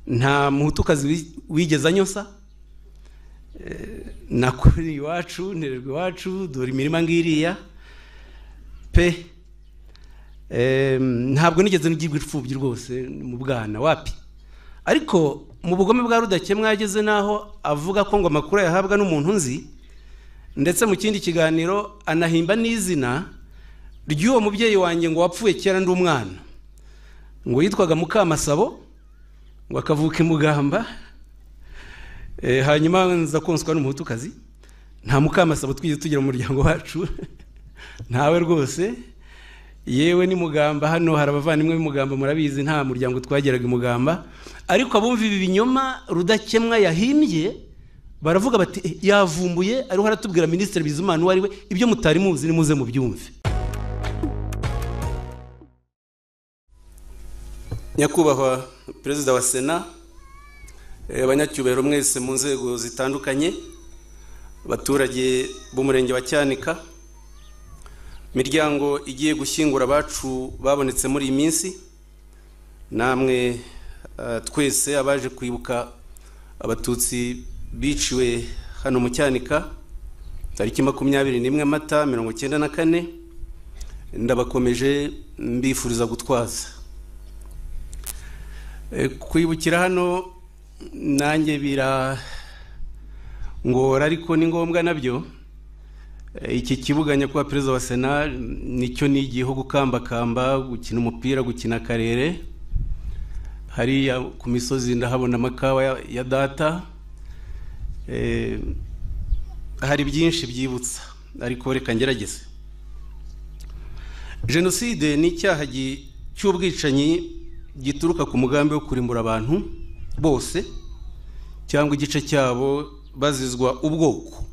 Nta muhutukazi wigeze anyosa. Nakuri iwacu, ntererwa iwacu, dore imirima ngiriya pe. Ntabwo nigeze ngirwa imfubyi rwose mu bwana, wapi. Ariko mu bugome bwa Rudakemwa yageze naho avuga ko ngo amakuru yahabwa n'umuntu nzi, ndetse mu kindi kiganiro anahimba n'izina ry'uwo mubyeyi wanjye ngo wapfuye kera ndi umwana, ngo yitwaga Mukamasabo, ngo akavuka Mugamba, hanyuma nza konswa n'umuhutukazi. Nta Mukamasabo twigeze tugira mu muryango wacu, ntawe rwose. Yewe ni Mugamba, hano hari abavandimwe b'Mugamba, murabizi nta muryango twageraga i Mugamba. Ariko abumva ibi binyoma Rudakemwa yahimbye baravuga bati yavumbuye, ariho aratubwira Minisitiri Bizimana uwo ari we, ibyo mutari muzi nimuze mubyumve. Nyakubahwa Perezida wa Sena, abanyacyubahiro mwese mu nzego zitandukanye, abaturage b'umurenge wa Cyanika, miryango igiye gushyingura abacu babonetse muri iyi minsi, namwe twese abaje kwibuka abatutsi biciwe hano mu Cyanika tariki 21 Mata 1994, ndabakomeje mbifuriza gutwaza. Kwibukira hano nanjye birangora, ariko ni ngombwa nabyo. Iki kibuga nyakubahwa Perezida wa Sena nicyo nigiyeho gukambakamba, gukina umupira, gukina karere. Hariya ku misozi ndahabona amakawa ya data. Hari byinshi byibutsa, ariko reka ngerageze. Jenoside ni icyaha cy'ubwicanyi gituruka ku mugambi wo kurimbura abantu bose cyangwa igice cyabo bazizwa ubwoko.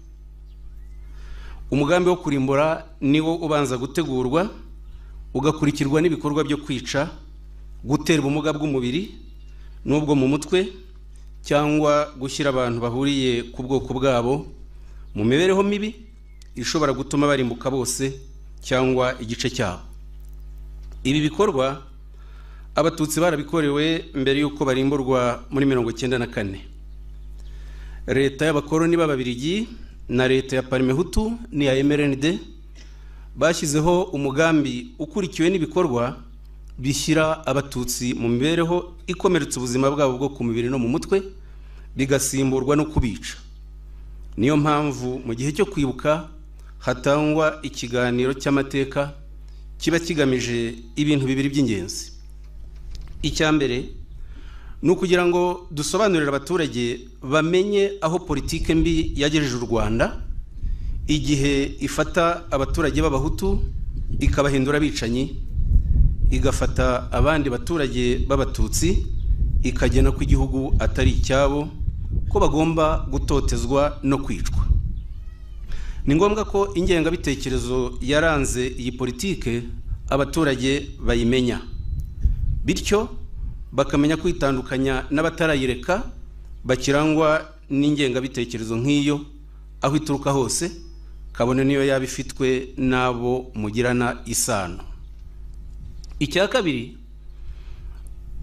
Umugambi wo kurimbura niwo ubanza gutegurwa, ugakurikirwa n'ibikorwa byo kwica, gutera ubumuga bw'umubiri n'ubwo mu mutwe, cyangwa gushyira abantu bahuriye ku bwoko bwabo mu mibereho mibi ishobora gutuma barimbuka bose cyangwa igice cyabo. Ibi bikorwa abatutsi barabikorewe mbere y'uko barimburwa muri 1994. Leta y'abakoloni b'Ababiligi na leta ya Parmehutu n'iya MRND bashyizeho umugambi ukurikiwe n'ibikorwa bishyira abatutsi mu mibereho ikomeretsa ubuzima bwabo bwo ku mubiri no mu mutwe, bigasimburwa no kubica. Niyo mpamvu mu gihe cyo kwibuka hatangwa ikiganiro cy'amateka kiba kigamije ibintu bibiri by'ingenzi. Icya mbere ni ukugira ngo dusobanurire abaturage bamenye aho politike mbi yagejeje u Rwanda igihe ifata abaturage b'abahutu ikabahindura abicanyi, igafata abandi baturage b'abatutsi ikagena ko igihugu atari icyabo, ko bagomba gutotezwa no kwicwa. Ni ngombwa ko ingengabitekerezo yaranze iyi politike abaturage bayimenya, bityo bakamenya kwitandukanya n'abatarayireka bakirangwa n'ingengabitekerezo nk'iyo aho ituruka hose, kabone niyo yaba ifitwe n'abo mugirana isano. Icya kabiri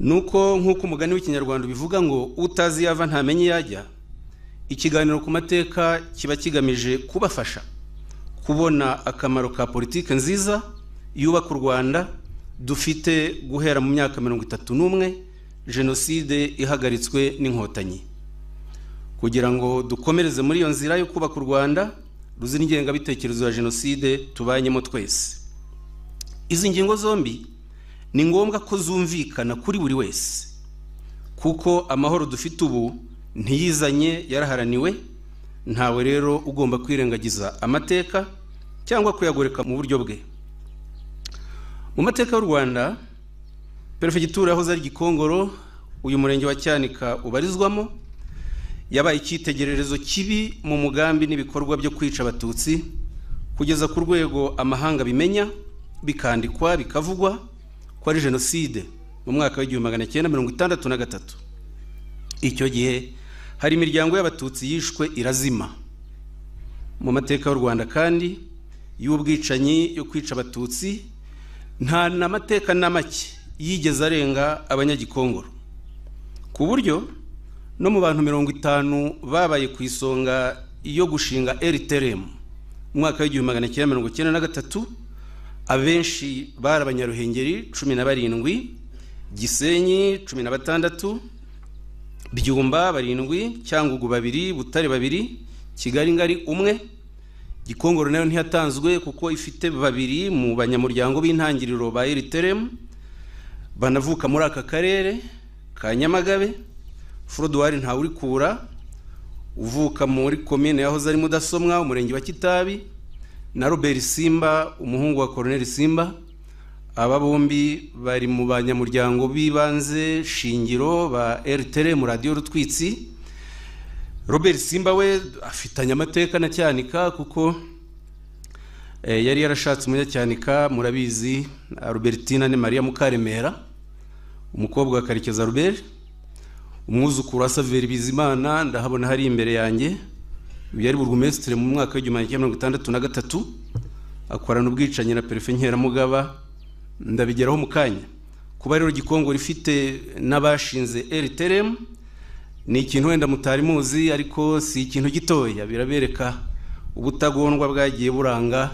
nuko nk'uko umugani w'ikinyarwanda bivuga ngo utazi yava ntamenye yajya, ikiganiro ku mateka kiba kigamije kubafasha kubona akamaro ka politike nziza yubaka u Rwanda dufite guhera mu myaka 31 jenoside ihagaritswe n'inkotanyi, kugira ngo dukomereze muri iyo nzira yo kubaka u Rwanda ruzira ingengabitekerezo ya jenoside tubanyemo twese. Izi ngingo zombi ni ngombwa ko zumvikana kuri buri wese, kuko amahoro dufite ubu ntiyizanye, yaraharaniwe. Ntawe rero ugomba kwirengagiza amateka cyangwa kuyagoreka mu buryo bwe. Mu mateka y'u Rwanda, Perefegitura yahoze ari Gikongoro, uyu murenge wa Cyanika ubarizwamo, yabaye icyitegererezo kibi mu mugambi n'ibikorwa byo kwica abatutsi kugeza ku rwego amahanga bimenya, bikandikwa, bikavugwa ko ari jenoside mu mwaka wa 1963. Icyo gihe hari imiryango y'abatutsi yishwe irazima. Mu mateka y'u Rwanda kandi y'ubwicanyi yo kwica abatutsi nta n'amateka na make yigeze arenga abanyagikongoro. Ku buryo no mu bantu 50 babaye ku isonga yo gushinga RTRM mu mwaka w'1993, abenshi bari abanyaruhengeri 17, Gisenyi 16, Byumba 7, Cyangugu 2, Butare 2, Kigali ngari 1. Gikongoro nayo ntiyatanzwe kuko ifite 2 mu banyamuryango b'intangiriro ba RTRM banavuka muri aka karere ka Nyamagabe. Frodouard Ntawurikura uvuka muri komine yahoze ari Mudasomwa, umurenge wa Kitabi, na Robert Simba umuhungu wa Colonel Simba. Aba bombi bari mu banyamuryango b'ibanze shingiro ba RTRM Radio Rutwitsi. Robert Simba we afitanye amateka na Cyanika kuko yari yarashatse umunyacyanika, murabizi, Robertina ne Maria Mukaremera, umukobwa wa Karekeza Robert, umwuzukuru wa Saveri Bizimana, ndahabona hari imbere yanjye. Yari burugumestre mu mwaka w'1963, akorana ubwicanyi na Perefe Nkeramugaba, ndabigeraho mu kanya. Kuba rero Gikongoro ifite n'abashinze RTRM ni ikintu wenda mutari muzi, ariko si ikintu gitoya, birabereka ubutagondwa bwagiye buranga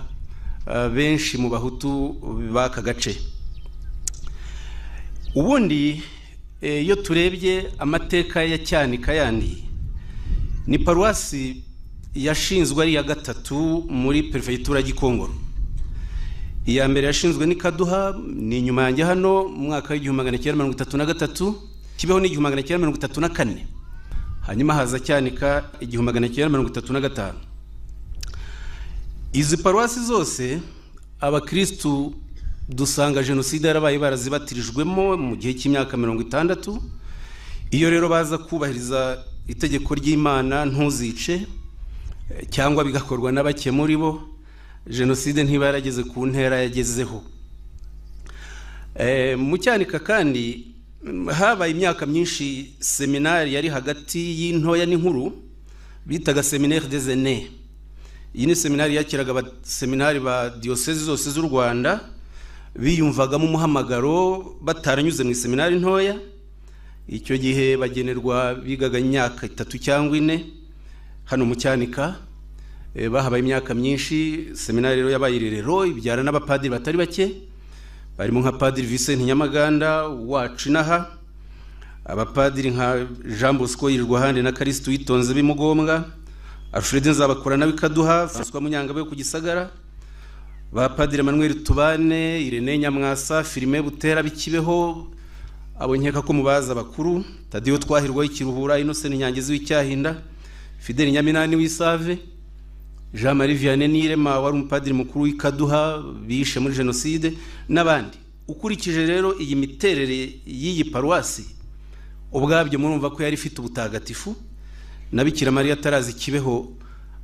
benshi mu bahutu b'aka gace. Ubundi iyo turebye amateka ya Cyanika yandi, ni paruwasi yashinzwe ari ya 3 muri prefecture ya Gikongoro. Iya mbere yashinzwe ni Kaduha, ni inyuma yanjye hano, mu mwaka w'1933, Kibeho ni 1934, hanyuma haza Cyanika 1935. Izi paruwasi zose abakristu dusanga jenoside yarabaye barazibatirijwemo mu gihe cy'imyaka 60. Iyo rero baza kubahiriza itegeko ry'Imana ntuzice, cyangwa bigakorwa n'abake muri bo, jenoside ntiba yarageze ku ntera yagezeho. Mu Cyanika kandi habaye imyaka myinshi seminari yari hagati y'intoya n'inkuru bitaga Seminaire des Aînés. Iyi ni seminari yakiraga abaseminari ba diocese zose z'u Rwanda biyumvagamo umuhamagaro bataranyuze mu seminari ntoya. Icyo gihe bagenerwa bigaga imyaka 3 cyangwa 4 hano mu Cyanika. Bahabaye imyaka myinshi. Seminari rero yabaye irerero ibyara n'abapadiri batari bake, barimo nka Padiri Vincent Nyamaganda wacu inaha, abapadiri nka Jean Bosco Yirwahande na Karistu Witonze b'imugombwa, Alfred Nzabakora nawe Kaduha, François Munyangabe ku Gisagara, ba Padiri Emmanuel Tubane, Irene Nyamwasa, Firime Butera bikibeho, abo nkeka ko mubaza bakuru, Tadiyo Twahirwa w'ikiruhura, Innocent Nyangezi w'Icyahinda, Fidel Nyaminani w'Isave, Jean Marie Vianney Nirema wari umupadiri mukuru w'Ikaduha bishe muri jenoside n'abandi. Ukurikije rero iyi miterere y'iyi paruwasi, ubwabyo murumva ko yari ifite ubutagatifu. Na Bikira Mariya atarazi Kibeho,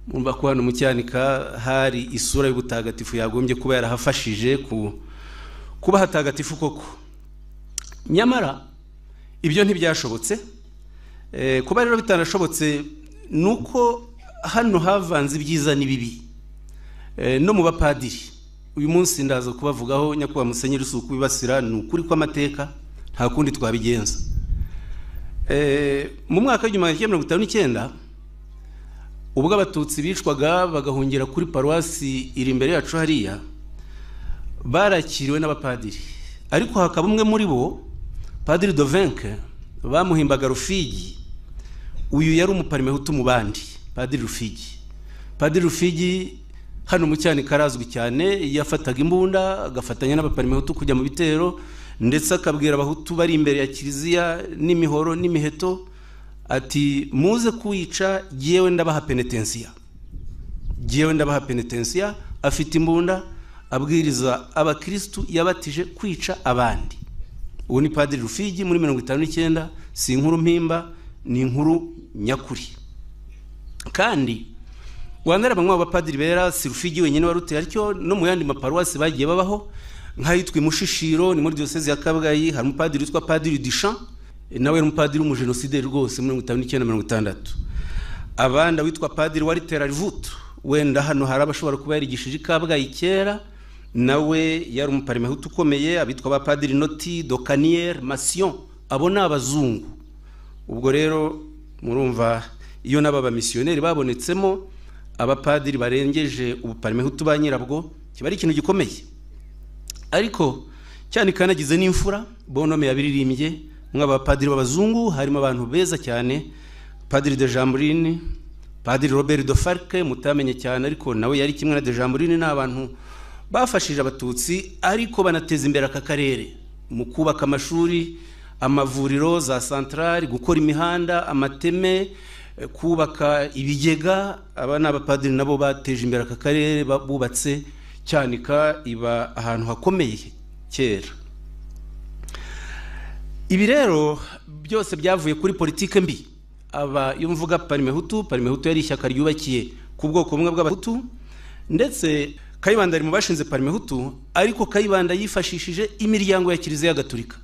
murumva ko hano mu Cyanika hari isura y'ubutagatifu yagombye kuba yarahafashije kuba hatagatifu koko. Nyamara ibyo ntibyashobotse. Kuba rero bitanashobotse nuko hano havanze ibyiza n'ibibi no mu bapadiri. Uyu munsi ndaza kubavugaho, nyakubahwa Musenyeri, si ukubibasira, ni ukuri kw'amateka, nta kundi twabigenza. Mu mwaka w'1959 ubwo abatutsi bicwaga bagahungira kuri paruwasi iri imbere yacu hariya, barakiriwe n'abapadiri, ariko hakaba umwe muri bo, Padiri Dovenke, bamuhimbaga Rufigi. Uyu yari umuparimehutu mu bandi, Padiri Rufigi. Padiri Rufigi hano mu Cyanika arazwi cyane, yafataga imbunda agafatanya n'abaparimehutu kujya mu bitero, ndetse akabwira abahutu bari imbere ya kiliziya n'imihoro n'imiheto ati muze kuyica, jyewe ndabaha penetensiya, jyewe ndabaha penetensiya. Afite imbunda abwiriza abakristu yabatije kwica abandi. Uwo ni Padiri Rufigi muri 59. Si inkuru mpimba, ni inkuru nyakuri. Kandi wanara bamwe abapadiri bera, si Rufigi wenyine waruteye atyo, no mu yandi maparuwasi bagiye babaho, nk'ahitwa Imushishiro ni muri diocese ya Kabgayi, hari umupadiri witwa Padiri Duchamp, nawe yari umupadiri w'umujenosideri rwose muri 59 60. Abandi witwa Padiri wari Terarivutu, wenda hano hari abashobora kuba yarigishije i Kabgayi kera, nawe yari umuparimehutu ukomeye. Abitwa ba Padiri Noti, Docanier, Masion, abo ni abazungu. Ubwo rero murumva iyo n'aba bamisiyoneri babonetsemo abapadiri barengeje ubuparimehutu ba nyirabwo, kiba ari ikintu gikomeye. Ariko Cyanika yanagize n'imfura, Bonome yabiririmbye, mw'abapadiri b'abazungu harimo abantu beza cyane, Padiri de Jambrine, Padiri Robert de Farke mutamenye cyane ariko nawe yari kimwe na de Jambrine, ni abantu bafashije abatutsi ariko banateza imbere aka karere mu kubaka amashuri, amavuriro, za santrali, gukora imihanda, amateme, kubaka ibigega. Aba ni abapadiri nabo bateje imbere aka karere, bubatse Cyanika iba ahantu hakomeye kera. Ibi rero byose byavuye kuri politike mbi. Aba iyo mvuga Parimehutu, Parimehutu yari ishyaka ryubakiye ku bwoko bumwe bw'abahutu, ndetse Kayibanda ari mu bashinze Parimehutu, ariko Kayibanda yifashishije imiryango ya Kiliziya Gatolika,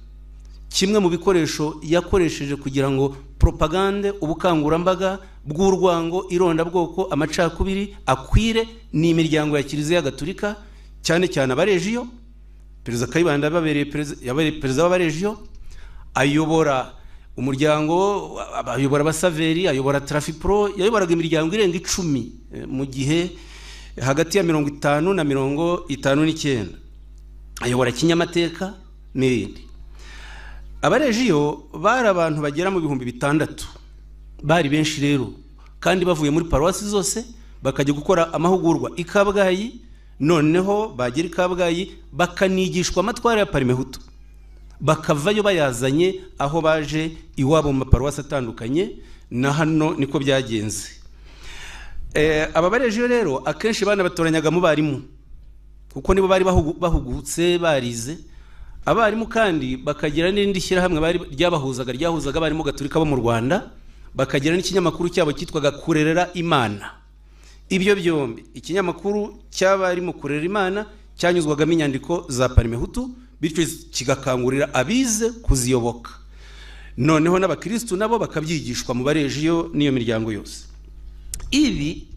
kimwe mu bikoresho yakoresheje kugira ngo propagande, ubukangurambaga bw'urwango, irondabwoko, amacakubiri akwire ni imiryango ya Kiliziya Gatolika, cyane cyane abarejiyo. Perezida Kayibanda yababereye perezida w'abarejiyo, ayobora umuryango, ayobora abasaveri, ayobora Trafipro, yayoboraga imiryango irenga 10 mu gihe hagati ya 50 na 59, ayobora Kinyamateka n'ibindi. Abarejiyo bari abantu bagera mu 6000, bari benshi rero, kandi bavuye muri paruwasi zose bakajya gukora amahugurwa i Kabgayi. Noneho bagera i Kabgayi bakanigishwa amatwara ya Parimehutu, bakavayo bayazanye aho baje iwabo mu maparuwasi atandukanye. Na hano niko byagenze. Aba barejiyo rero akenshi banabatoranyaga mu barimu, kuko nibo bari bahugutse barize. Abarimu kandi bakagira n'irindi shyirahamwe bari ryabahuzaga, ryahuzaga abarimu gatolika bo mu Rwanda, bakagira n'ikinyamakuru cyabo cyitwaga Kurerera Imana. Ibyo byombi, ikinyamakuru cy'abarimu Kurerera Imana cyanyuzwagamo inyandiko za Parimehutu, bityo kigakangurira abize kuziyoboka, noneho n'abakristu nabo bakabyigishwa mu barejiyo n'iyo miryango yose. Ibi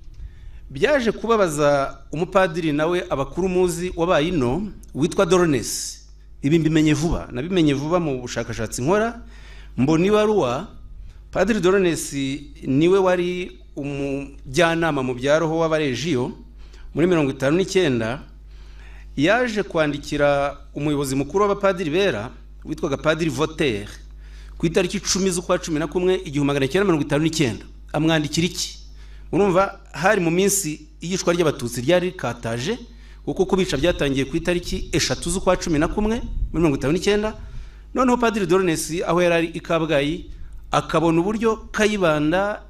byaje kubabaza umupadiri nawe abakuru muzi wabaye ino witwa Dorones. Ibi mbimenye vuba, nabimenye vuba mu bushakashatsi nkora, mbona ibaruwa. Padiri Dorones niwe wari umujyanama mu bya roho w'abarejiyo muri 59, yaje kwandikira umuyobozi mukuru w'abapadiri bera witwaga Padiri Voter ku itariki 10 z'ukwa 11 1959. Amwandikira iki? Urumva hari mu minsi iyicwa ry'abatutsi ryari rikataje, kuko kubica byatangiye ku itariki 3 z'ukwa 11 muri 59. Noneho Padiri Dorones aho yari ari i Kabgayi akabona uburyo Kayibanda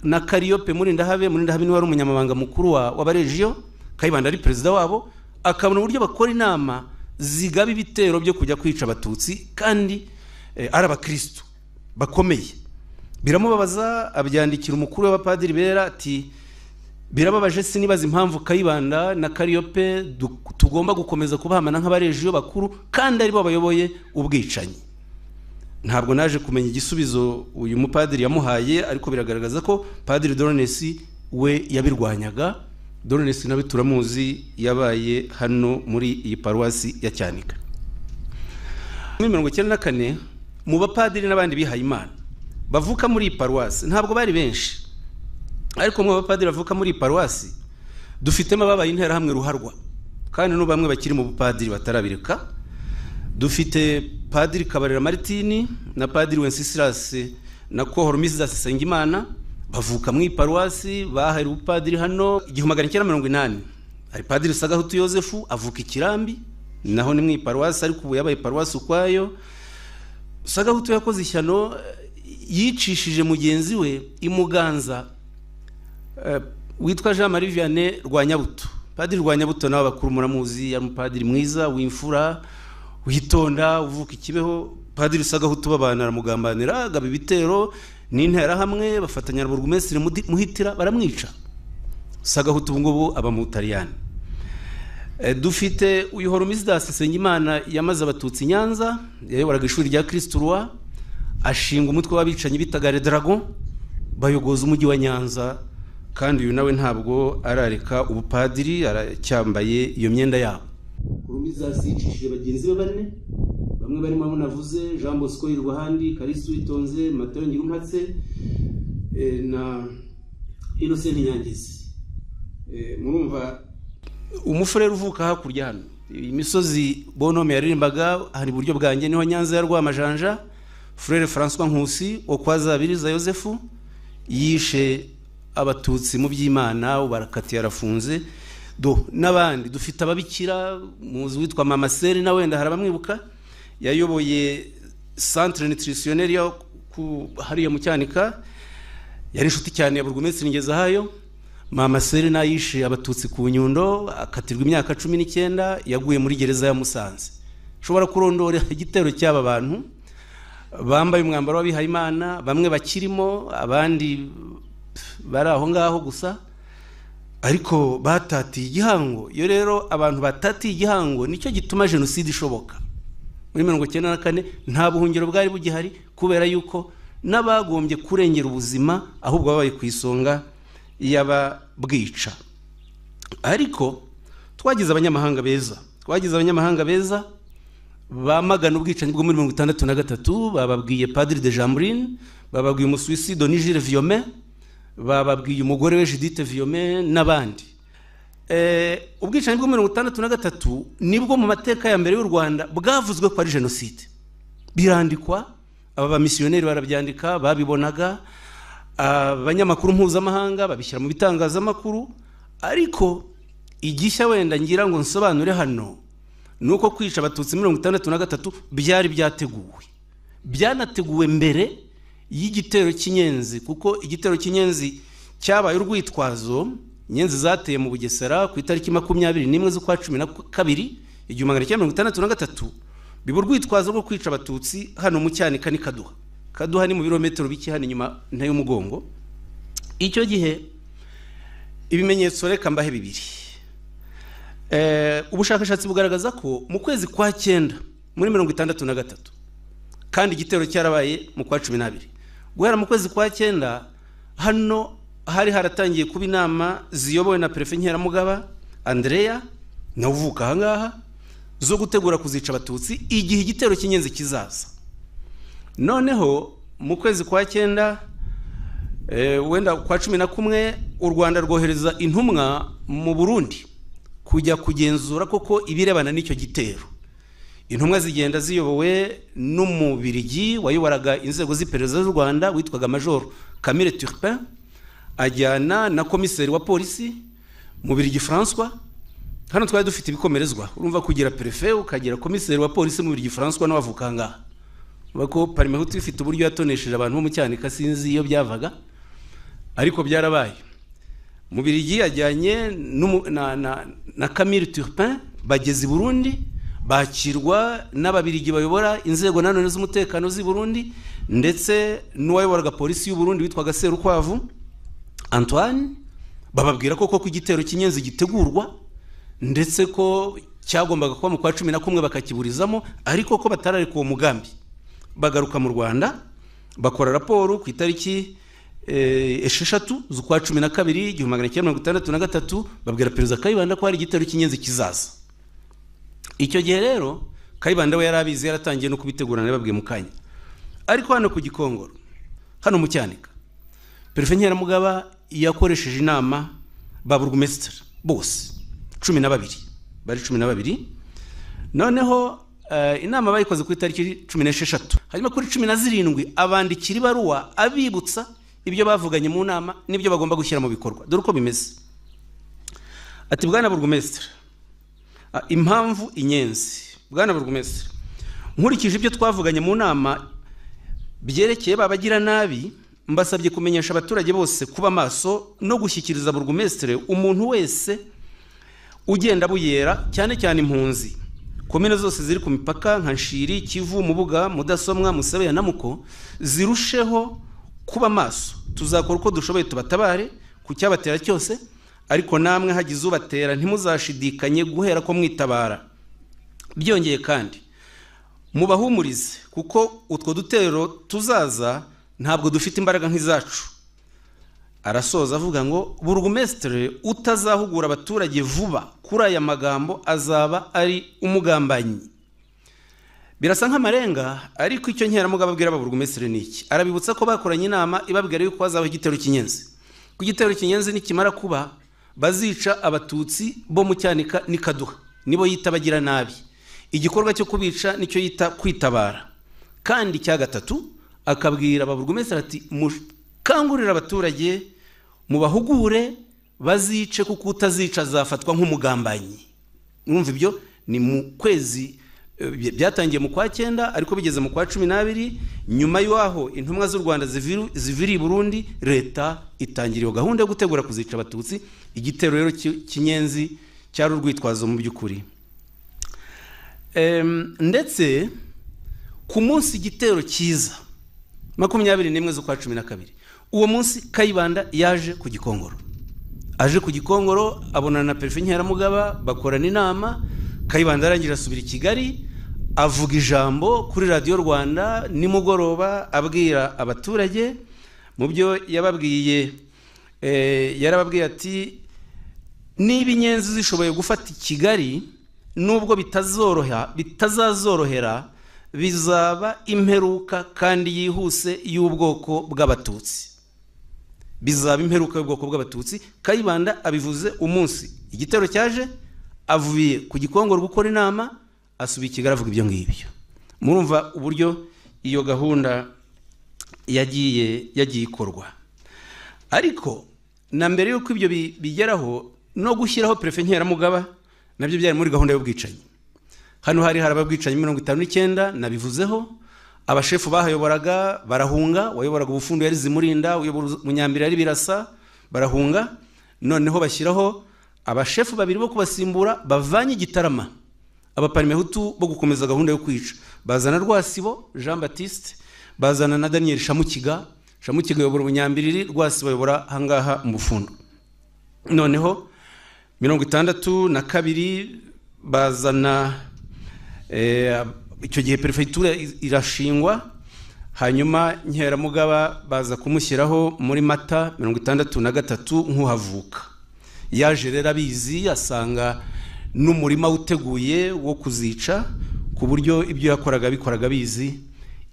na Kariyope Murindahabe niwe wari umunyamabanga mukuru w'abarejiyo, Kayibanda ari perezida wabo, akabona uburyo bakora inama zigaba ibitero byo kujya kwica abatutsi kandi ari abakristo bakomeye. Biramubabaza, abyandikira umukuru w'abapadiri bera ati birababaje, sinibaza impamvu Kayibanda na Kariyope tugomba gukomeza kubahamana nk'abarejiyo bakuru kandi ari bo bayoboye ubwicanyi. Ntabwo naje kumenya igisubizo uyu mupadiri yamuhaye, ariko biragaragaza ko Padiri Dorones we yabirwanyaga. Dorones nawe turamuzi, yabaye hano muri iyi paruwasi ya Cyanika. Muri 1994 mu bapadiri n'abandi bihaye Imana bavuka muri iyi paruwasi ntabwo bari benshi, ariko mu bapadiri bavuka muri iyi paruwasi dufitemo ababaye interahamwe ruharwa, kandi n'ubu bamwe bakiri mu bupadiri batarabireka. Dufite Padiri Kabarera Martini na Padiri Wenceslas na Kohoromisidas Sengimana bavuka mu paruwasi, bahari ubupadiri hano 1980. Hari Padiri Sagahutu Yosefu avuka i Kirambi, naho ni mu paruwasi, ariko ubu yabaye paruwasi ukwayo. Sagahutu yakoze ishyano, yicishije mugenzi we imuganza witwa Jean Marie Vianney Rwanyabuto. Padiri Rwanyabuto nawe abakuru muramuzi, yari umupadiri mwiza w'imfura, witonda, uvuka ikibeho. Padiri Sagahutu babana aramugambanira, agaba ibitero n'interahamwe, bafatanya na burugumesitiri Muhitira baramwica. Sagahutu ubu ngubu aba mu Butaliyani. Dufite uyu Horomisidas Nsengimana yamaze abatutsi Nyanza, yayoboraga ishuri rya Kristo Roi, ashinga umutwe w'abicanyi bitaga Les Dragons, bayogoza umujyi wa Nyanza, kandi uyu nawe ntabwo arareka ubupadiri, aracyambaye iyo myenda yabo. Horomisidas yicishije bagenzi be bane, bamwe Bamwe barimo abo navuze, Jean Bosco Irwahandi, Kalisi Witonze, Matayo Ngirumpatse na Innocent Nyangizi. Murumva umufurere uvuka hakurya hano imisozi Bonhomme yaririmbaga, hari iburyo bwanjye niho Nyanza ya Rwamajanja. Frere François Nkusi wo kwa Zabiriza Yosefu yishe abatutsi mu by'Imana, barakatiye arafunze. Do n'abandi dufite ababikira, muzi witwa Mama Seri na wenda harabamwibuka, yayoboye centre nutritionnel yo hariya mu Cyanika, yari inshuti cyane ya Burugumesitiri Ngezahayo. Mama Seri nayishe abatutsi ku Nyundo, akatirwa imyaka 19, yaguye muri gereza ya Musanze. Ushobora kurondora igitero cy'aba bantu bambaye umwambaro w'abihayimana, bamwe bakirimo abandi bari aho ngaho gusa, ariko batatiye igihango. Iyo rero abantu batatiye igihango nicyo gituma jenoside ishoboka. Muri 1994 nta buhungiro bwari bugihari, kubera yuko n'abagombye kurengera ubuzima ahubwo babaye ku isonga y'ababwica. Ariko twagize abanyamahanga beza, twagize abanyamahanga beza bamagana ubwicanyi bwo muri 1963. Bababwiye Padiri de Jambrine, bababwiye Umusuwisi Denis Gilles Viomet, bababwiye umugore we Judith Viomet n'abandi. Ubwicanyi bwo muri 1963 nibwo mu mateka ya mbere y'u Rwanda bwavuzwe ko ari jenoside, birandikwa, aba bamisiyoneri barabyandika, babibonaga, abanyamakuru mpuzamahanga babishyira mu bitangazamakuru. Ariko igishya wenda ngira ngo nsobanure hano nuko kwica abatutsi 1963 byari byateguwe, byanateguwe mbere y'igitero cy'inyenzi, kuko igitero cy'inyenzi cyabaye urwitwazo. Inyenzi zateye mu Bugesera ku itariki 21 z'ukwa 12 1963, biba urwitwazo rwo kwica abatutsi hano mu Cyanika ni Kaduha. Kaduha ni mu birometero bike hano inyuma y'umugongo. Icyo gihe ibimenyetso reka mbahe bibiri. Ubushakashatsi bugaragaza ko mu kwezi kwa 9 muri 1963, kandi igitero cyarabaye mu kwa 12, guhera mu kwezi kwa 9 hano hari haratangiye kuba inama ziyobowe na Prefe Nkeramugaba Andrea na uvuka aha ngaha, zo gutegura kuzica abatutsi igihe igitero cy'inyenzi kizaza. Noneho mu kwezi kwa 9 wenda kwa 11 u Rwanda rwohereza intumwa mu Burundi kujya kugenzura koko ibirebana n'icyo gitero. Intumwa zigenda ziyobowe n'umubirigi wayoboraga inzego z'iperereza z'u Rwanda witwaga Major Camille Turpin, ajyana na komiseri wa polisi Mubirigi François. Hano twari dufite ibikomerezwa, urumva kugira prefe ukagira komiseri wa polisi Mubirigi François n'abavuka ngaha. Bako Parmehutu ifite uburyo yatonesheje abantu bo mu Cyanika, sinzi iyo byavaga ariko byarabaye. Mubirigi ajyanye na Camille Turpin bageze i Burundi, bakirwa n'ababirigi bayobora inzego nanone z'umutekano z'i Burundi, ndetse n'uwayoboraga polisi y'u Burundi witwaga Serukwavu Antoine. Bababwira ko koko igitero cy'inyenzi gitegurwa, ndetse ko cyagombaga kuba mu kwa 11 bakakiburizamo, ariko ko batarareka uwo mugambi. Bagaruka mu Rwanda bakora raporo ku itariki 6 z'ukwa 12 1963, babwira Perezida Kayibanda ko hari igitero cy'inyenzi kizaza. Icyo gihe rero Kayibanda we yarabizi, yaratangiye no kubitegura, nababwiye mu kanya. Ariko hano ku Gikongoro, hano mu Cyanika, Prefe Nkeramugaba yakoresheje inama ba burugumesitiri bose 12, bari 12. Noneho inama bayikoze ku itariki 16, hanyuma kuri 17 abandikira ibaruwa abibutsa ibyo bavuganye mu nama n'ibyo bagomba gushyira mu bikorwa. Dore uko bimeze. Ati: Bwana burugumesitiri, impamvu inyenzi. Bwana burugumesitiri, nkurikije ibyo twavuganye mu nama byerekeye babagira nabi, mbasabye kumenyesha abaturage bose kuba maso no gushyikiriza burugumesitiri umuntu wese ugenda buyera, cyane cyane impunzi. Komine zose ziri ku mipaka nka Nshiri, Kivu, Mubuga, Mudasomwa, Musebeya na Muko zirusheho kuba maso. Tuzakora uko dushoboye tubatabare ku cyabatera cyose, ariko namwe hagize ubatera ntimuzashidikanye guhera ko mwitabara. Byongeye kandi mubahumurize, kuko utwo dutero tuzaza ntabwo dufite imbaraga nk'izacu. Arasoza avuga ngo burugumesitiri utazahugura abaturage vuba kuri aya magambo azaba ari umugambanyi. Birasa nk'amarenga, ariko icyo Nkeramugaba abwira ababurugumesitiri ni iki? Arabibutsa ko bakoranye inama ibabwira yuko hazabaho igitero cy'inyenzi, ko igitero cy'inyenzi nikimara kuba bazica abatutsi bo mu Cyanika n'Ikaduha, nibo yita bagira nabi. Igikorwa cyo kubica nicyo yita kwitabara. Kandi icya gatatu akabwira ababurugumesitiri ati mukangurira abaturage, mubahugure bazice, kuko utazica azafatwa nk'umugambanyi. Mwumva ibyo ni mu kwezi byatangiye mu kwa 9, ariko bigeze mu kwa 12, nyuma y'aho intumwa z'u Rwanda ziviri i Burundi, leta itangira iyo gahunda yo gutegura kuzica abatutsi. Igitero rero cy'inyenzi cyari urwitwazo mu by'ukuri. Ndetse ku munsi igitero cyiza 21 z'ukwa 12, uwo munsi Kayibanda yaje ku Gikongoro. Aje ku Gikongoro abonana na Perefe Nkeramugaba, bakorana inama. Kayibanda arangira asubira i Kigali, avuga ijambo kuri Radiyo Rwanda nimugoroba, abwira abaturage. Mu byo yababwiye, yarababwiye ati niba inyenzi zishoboye gufata i Kigali, nubwo bitazazorohera, bizaba imperuka kandi yihuse y'ubwoko bw'abatutsi. Bizaba imperuka y'ubwoko bw'abatutsi. Kayibanda abivuze umunsi igitero cyaje, avuye ku Gikongoro gukora inama, asubiye i Kigali avuga ibyo ngibyo. Murumva uburyo iyo gahunda yagiye ikorwa. Ariko na mbere yuko ibyo bigeraho, no gushyiraho Perefe Nkeramugaba nabyo byari muri gahunda y'ubwicanyi. Hano hari ababwicanyi 59 nabivuzeho. Abashefu bahayoboraga barahunga, wayoboraga ubufundo yari Zimurinda, uyobora Munyambira yari Birasa, barahunga. Noneho bashyiraho abashefu babiri bo kubasimbura bavanye Gitarama, abaparimehutu bo gukomeza gahunda yo kwica. Bazana Rwasibo Jean Baptiste, bazana na Daniel Shamukiga. Shamukiga ayobora Ubunyambiriri, Rwasibo ayobora hangaha mu Bufundo. Noneho 62 bazana icyo gihe prefecture irashingwa, hanyuma Nkeramugaba baza kumushyiraho muri Mata 63 nk'uhavuka. Yaje rero abizi, asanga n'umurima uteguye wo kuzica, ku buryo ibyo yakoraga bikoraga bizi.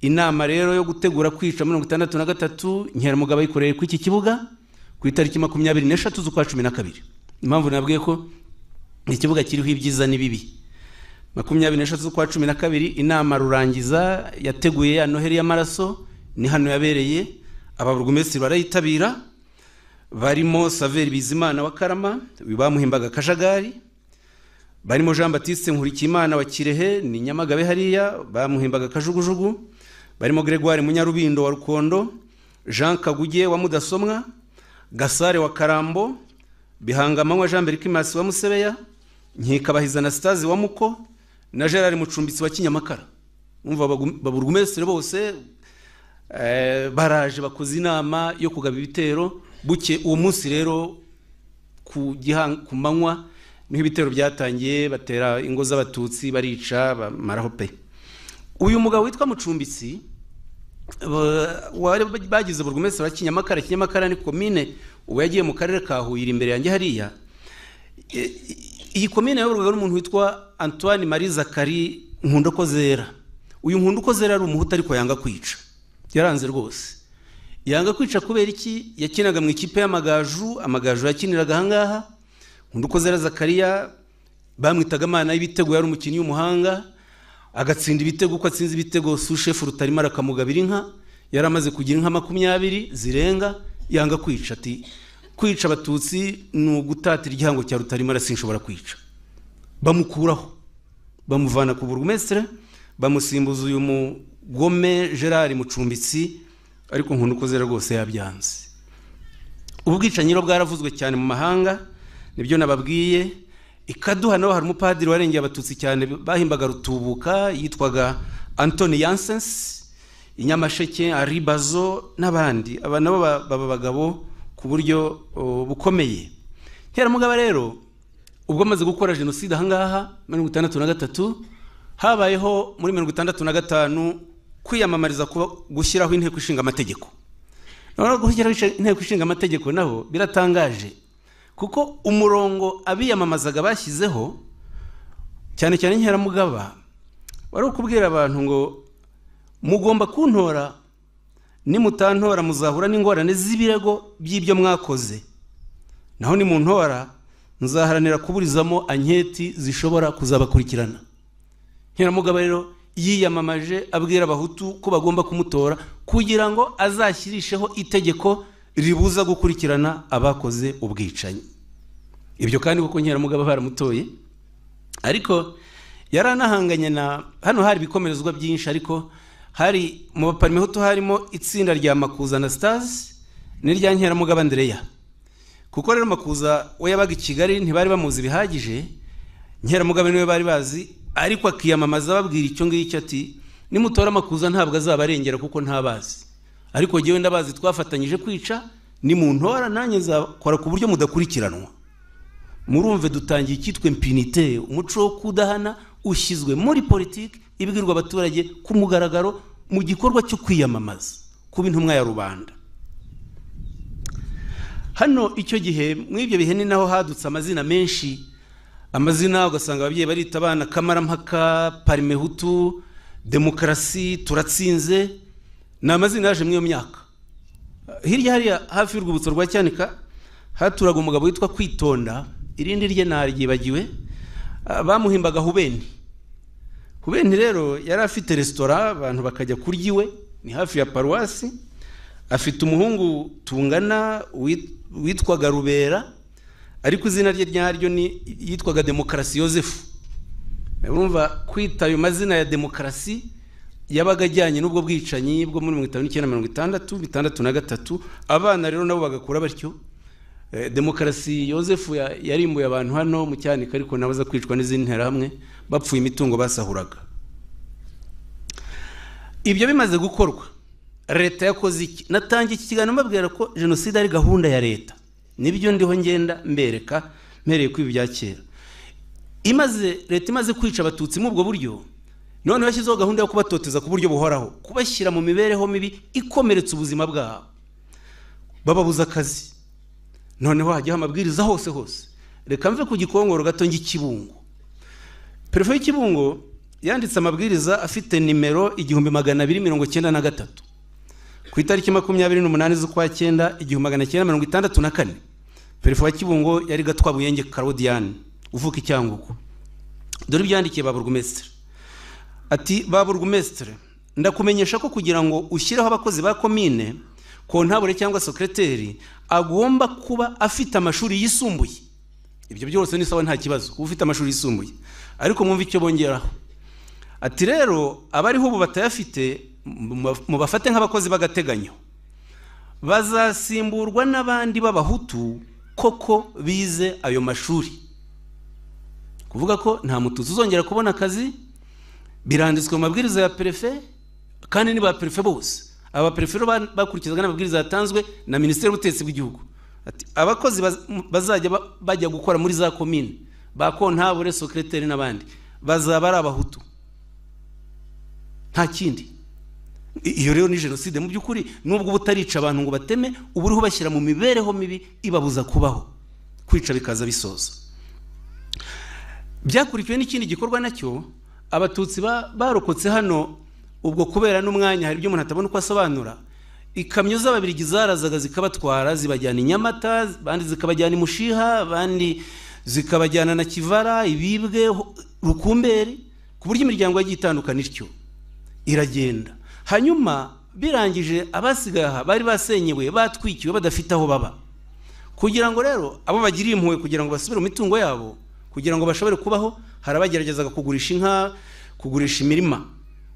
Inama rero yo gutegura kwica 63 Nkeramugaba yikoreye ku iki kibuga ku itariki 23 z'ukwa 12. Impamvu nabwiye ko ikibuga kiriho ibyiza n'ibibi. 23 z'ukwa 12 inama rurangiza yateguye ya Noheli y'amaraso, ni hano yabereye. Ababurugumesitiri barayitabira, barimo Saveri Bizimana wa Karama bamuhimbaga Kajagari, barimo Jean Baptiste Nkurikiyimana wa Kirehe ni Nyamagabe hariya bamuhimbaga Kajugujugu, barimo Gregoire Munyarubindo wa Rukondo, Jean Kaguge wa Mudasomwa, Gasare wa Karambo, Bihangamanywa Jean Berikimasi wa Musebeya, Nkikabahiza Anastase wa Muko na Gerard Mucumbitsi wa Kinyamakara. Umva baburugumesitiri bose baraje bakoze inama yo kugaba ibitero. Buke uwo munsi rero ku manywa niho ibitero byatangiye, batera ingo z'abatutsi barica bamaraho pe. Uyu mugabo witwa Mucumbitsi bagize burugumesitiri wa Kinyamakara. Kinyamakara ni komine ubu yagiye mu karere ka Huye imbere yanjye hariya. Iyi komine yayoborwaga n'umuntu witwa Antoine Marie Zakari Nkundukozera. Uyu Nkundukozera ari umuhutu ariko yanga kwica, yaranze rwose. Yanga kwica kubera iki? Yakinaga mu ikipe y'amagaju, amagaju yakiniraga ahangaha. Nkundukozera Zakariya bamwitaga Imana y'ibitego, yari umukinnyi w'umuhanga, agatsinda ibitego. Uko atsinze ibitego sushefu Rutarima akamugabira inka, yari amaze kugira inka 20 zirenga. Yanga kwica, ati kwica abatutsi ni ugutatira igihango cya Rutarima, sinshobora kwica. Bamukuraho, bamuvana ku burugumesitiri, bamusimbuza uyu mugome Gerard Mucumbitsi, ariko Nkundukozera rwose yabyanze. Ubwicanyi rero bwaravuzwe cyane mu mahanga, nibyo nababwiye. Ikaduha naho hari umupadiri warengeye abatutsi cyane bahimbaga Rutubuka, yitwaga Anthony Janssens, Inyamasheke, Aribazo n'abandi. Aba nabo baba bagabo ku buryo bukomeye. Nkeramugaba rero ubwo amaze gukora jenoside ahangaha 63, habayeho muri 65 kwiyamamariza gushyiraho inteko ishinga amategeko. Noneho gushyiraho inteko ishinga amategeko naho biratangaje, kuko umurongo abiyamamazaga bashyizeho cyane cyane Nkeramugaba Wari ukubwira abantu ngo mugomba kuntora, nimutantora muzahura n'ingorane z'ibirego by'ibyo mwakoze, naho nimuntora nzaharanira kuburizamo anketi zishobora kuzabakurikirana. Nkeramugaba rero yiyamamaje abwira abahutu ko bagomba kumutora kugira ngo azashyirisheho itegeko ribuza gukurikirana abakoze ubwicanyi. Ibyo kandi kuko Nkeramugaba baramutoye, ariko yaranahanganye na hano hari ibikomerezwa byinshi, ariko hari mu baparimehutu harimo itsinda rya Makuza na Stars n'irya Nkeramugaba Andreya. Kuko rero Makuza we yabaga i Kigali ntibari bamuzi bihagije, Nkeramugaba niwe bari bazi, ariko akiyamamaza babwira icyo ngicyo ati nimutora Makuza ntabwo azabarengera kuko ntabazi, ariko jyewe ndabazi twafatanyije kwica, nimuntora nanjye nzakora ku buryo mudakurikiranwa. Murumve dutangiye icyitwa impunité, umuco wo kudahana ushyizwe muri politiki ibwirwa abaturage ku mugaragaro mu gikorwa cyo kwiyamamaza kuba intumwa ya rubanda. Hano icyo gihe muri ibyo bihe ni naho hadutse amazina menshi, amazina ugasanga ababyeyi barita abana Kamarampaka, Parimehutu, Demokarasi, Turatsinze, ni amazina yaje muri iyo myaka. Hirya hariya hafi y'urwibutso rwa Cyanika haturaga umugabo witwa Kwitonda, irindi rye naryibagiwe, bamuhimbaga Hubeni. Hubeni rero yari afite resitora abantu bakajya kurya iwe, ni hafi ya paruwasi. Afite umuhungu tungana witwaga Rubera, ariko izina rye ryaryo ni yitwaga Demokarasi Yosefu. Urumva kwita ayo mazina ya demokarasi yabaga ajyanye n'ubwo bwicanyi bwo muri 1959 63. Abana rero nabo bagakura batyo. Demokarasi Yosefu yarimbuye abantu hano mu Cyanika, ariko nabo za kwicwa n'izindi nterahamwe bapfuye imitungo basahuraga. Ibyo bimaze gukorwa, leta yakoze iki? Natangiye iki kiganiro mbabwira ko jenoside ari gahunda ya leta, nibyo ndiho ngenda mbereka mpereye ku ibi bya kera. Imaze leta imaze kwica abatutsi mu ubwo buryo, none bashyizeho gahunda yo kubatoteza ku buryo buhoraho, kubashyira mu mibereho mibi ikomeretsa ubuzima bwabo, bababuza akazi. Noneho hajyaho amabwiriza hose hose. Reka mve ku Gikongoro gato njye Kibungo. Perefe y'Ikibungo yanditse amabwiriza afite nimero 1293 ku itariki 28 z'ukwa 9 1964. Perefe wa Kibungo yari Gatwabuyenge Claudiane uvuka i Cyangugu. Dore ibyandikiye ba burugumestre. Ati ba burugumestre, ndakumenyesha ko kugira ngo ushyireho abakozi ba komine, kontabure cyangwa sekreteri agomba kuba afite amashuri yisumbuye. Ibyo byose ni sawa nta kibazo kuba ufite amashuri yisumbuye, ariko mwumve icyo bongeraho. Ati rero abariho ubu batayafite mubafate nk'abakozi b'agateganyo, bazasimburwa n'abandi b'abahutu koko bize ayo mashuri. Kuvuga ko nta mututsi uzongera kubona akazi, biranditswe mu mabwiriza ya perefe, kandi ni ba perefe bose. Aba perefe bakurikizaga n'amabwiriza yatanzwe na Minisiteri y'Ubutegetsi bw'Igihugu. Ati abakozi bazajya bajya gukora muri za komine, ba kontabure, sekreteri n'abandi, bazaba ari abahutu, nta kindi. Iyo rero ni jenoside mu by'ukuri, nubwo ubutarica abantu ngo bateme, ubu uriho bashyira mu mibereho mibi ibabuza kubaho, kwica bikaza bisoza. Byakurikiwe n'ikindi gikorwa nacyo, abatutsi barokotse hano ubwo kubera n'umwanya hari ibyo umuntu atabona uko asobanura. Ikamyo z'ababirigi zarazaga zikabatwara zibajyana i Nyamata, abandi zikabajyana i Mushiha, abandi zikabajyana na Kivara, Ibibwe, Rukumberi, ku buryo imiryango yagiye itandukana ityo iragenda. Hanyuma birangije abasigaye aha bari basenyewe, batwikiwe, badafite aho baba. Kugira ngo rero abo bagiriye impuhwe kugira ngo basubire mu mitungo yabo, kugira ngo bashobore kubaho, hari abageragezaga kugurisha inka, kugurisha imirima.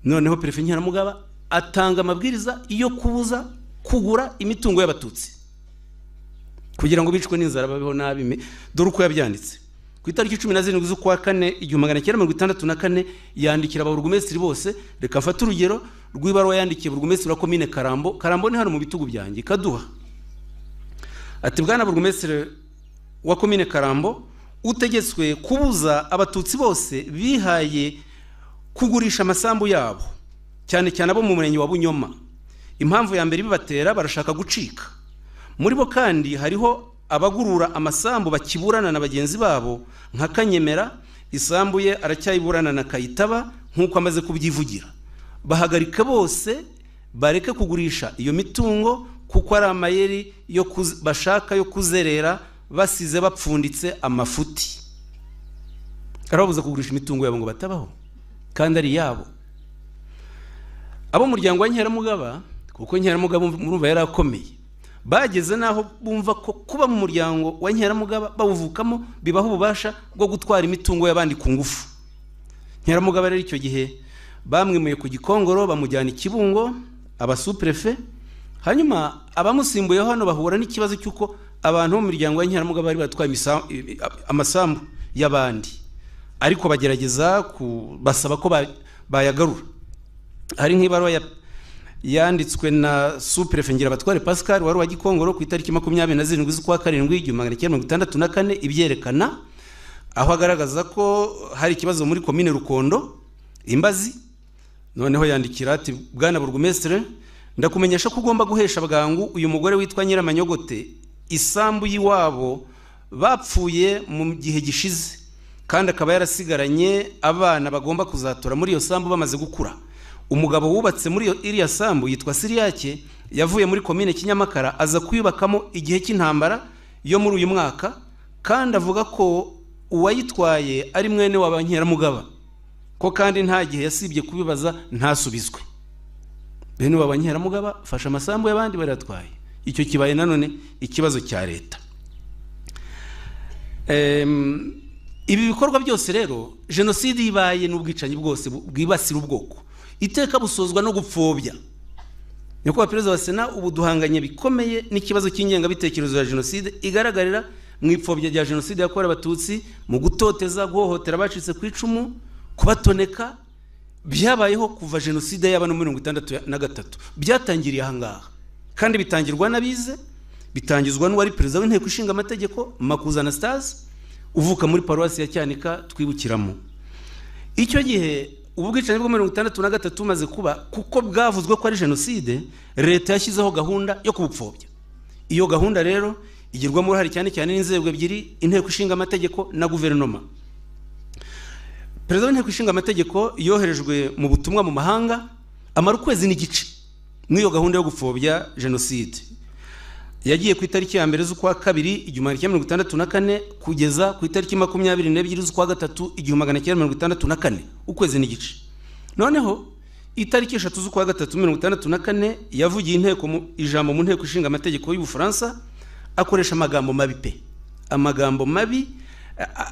Noneho perefe Nkeramugaba atanga amabwiriza yo kubuza kugura imitungo y'abatutsi kugira ngo bicwe n'inzara babeho nabi. Dore uko yabyanditse. Ku itariki 17 z'ukwa 4 1964 yandikira ababurugumesitiri bose. Reka mfate urugero rw'ibaruwa yandikiye burugumesitiri wa komine Karambo. Karambo ni hano mu bitugu byanjye Kaduha. Ati bwana burugumesitiri wa komine Karambo, utegetswe kubuza abatutsi bose bihaye kugurisha amasambu yabo, cyane cyane abo mu murenge wa Bunyoma. Impamvu ya mbere bibatera, barashaka gucika. Muri bo kandi hariho abagurura amasambu bakiburana na bagenzi babo nka Kanyemera, Isambu ye aracyayiburana na Kayitaba nk'uko amaze kubyivugira. Bahagarika bose bareke kugurisha iyo mitungo kuko ari amayeri yo bashaka yo kuzerera basize bapfunditse amafuti. Arababuza kugurisha imitungo yabo ngo batabaho kandi ari yabo. Abo muryango wa Nkeramugaba, kuko Nkeramugaba murumva yarakomeye, bageze naho bumva ko kuba mu muryango wa Nkeramugaba bawuvukamo bibaho ububasha bwo gutwara imitungo y'abandi ku ngufu. Nkeramugaba rero icyo gihe bamwimuye ku Gikongoro bamujyana i Kibungo abasuprefe, hanyuma abamusimbuye hano bahura n'ikibazo cy'uko abantu bo mu miryango ya Nkeramugaba bari batwaye amasambu y'abandi, ariko bagerageza basaba ko bayagarura. Hari nk'ibaruwa yanditswe na Superefe Ngirabatware Pascal wari wa Gikongoro ku itariki 27 z'ukwa karindwi 1964, ibyerekana aho agaragaza ko hari ikibazo muri komine Rukondo Imbazi. Noneho yandikira ati: Bwana Burugumestre, ndakumenyesha ko ugomba guhesha bwangu uyu mugore witwa Nyiramanyogote isambu y'iwabo bapfuye mu gihe gishize, kandi akaba yarasigaranye abana bagomba kuzatura muri iyo sambu bamaze gukura. Umugabo wubatse muri iriya sambu yitwa Siriyake, yavuye muri komine Kinyamakara aza kuyubakamo igihe cy'intambara yo muri uyu mwaka, kandi avuga ko uwayitwaye ari mwene wa Nkeramugaba, ko kandi nta gihe yasibye kubibaza ntasubizwe. Bene wa Nkeramugaba fasha amasambu y'abandi baratwaye. Icyo kibaye nanone ikibazo cya leta. Ibi bikorwa byose rero, jenoside ibaye n'ubwicanyi bwose bwibasira ubwoko iteka busozwa no gupfobya. Nyakubahwa Perezida wa Sena, ubu duhanganye bikomeye n'ikibazo cy'ingengabitekerezo ya jenoside igaragarira mu ipfobya rya jenoside yakorewe Abatutsi, mu gutoteza, guhohotera abacitse ku icumu, kubatoneka. Byabayeho kuva jenoside yaba no 1963, byatangiriye aha ngaha, kandi bitangirwa n'abize, bitangizwa n'uwari perezida w'inteko ishinga amategeko Makuza Anastase, uvuka muri paruwasi ya Cyanika twibukiramo. Icyo gihe ubwicanyi bwo 1963 bumaze kuba, kuko bwavuzwe ko ari jenoside, leta yashyizeho gahunda yo kubupfobya. Iyo gahunda rero igirwamo uruhare cyane cyane n'inzego ebyiri, inteko ishinga amategeko na guverinoma. Perezida w'inteko ishinga amategeko yoherejwe mu butumwa mu mahanga, amara ukwezi n'igice n'iyo gahunda yo gupfobya jenoside. Yagiye ku itariki ya 1 z'ukwa kabiri 1964 kugeza ku itariki 22 z'ukwa gatatu 1964, ukwezi n'igice. Noneho itariki 3 z'ukwa gatatu 1964 yavugiye inteko ijambo mu nteko ishinga amategeko y'Ubufaransa, akoresha amagambo mabi pe, amagambo mabi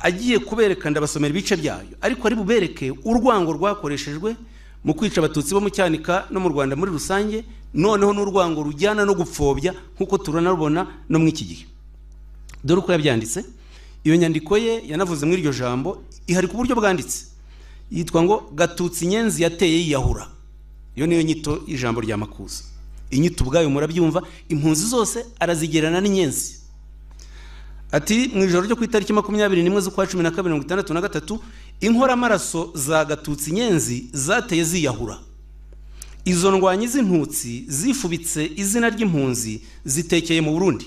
agiye kubereka, ndabasomera ibice byayo, ariko ari bubereke urwango rwakoreshejwe mu kwica Abatutsi bo mu Cyanika no mu Rwanda muri rusange, noneho n'urwango rujyana no gupfobya nk'uko turanarubona no mu iki gihe. Dore uko yabyanditse. Iyo nyandiko ye yanavuze muri iryo jambo ihari ku buryo bwanditse, yitwa ngo Gatutsi Nyenzi yateye yiyahura. Iyo niyo nyito y'ijambo rya Makuza. Inyito ubwayo murabyumva, impunzi zose arazigerana n'inyenzi. Ati: mu ijoro ryo ku itariki 21 z'ukwa 12 1963, inkoramaraso za Gatutsi Nyenzi zateye ziyahura. Izo ndwanyi z'intutsi zifubitse izina ry'impunzi zitekeye mu Burundi.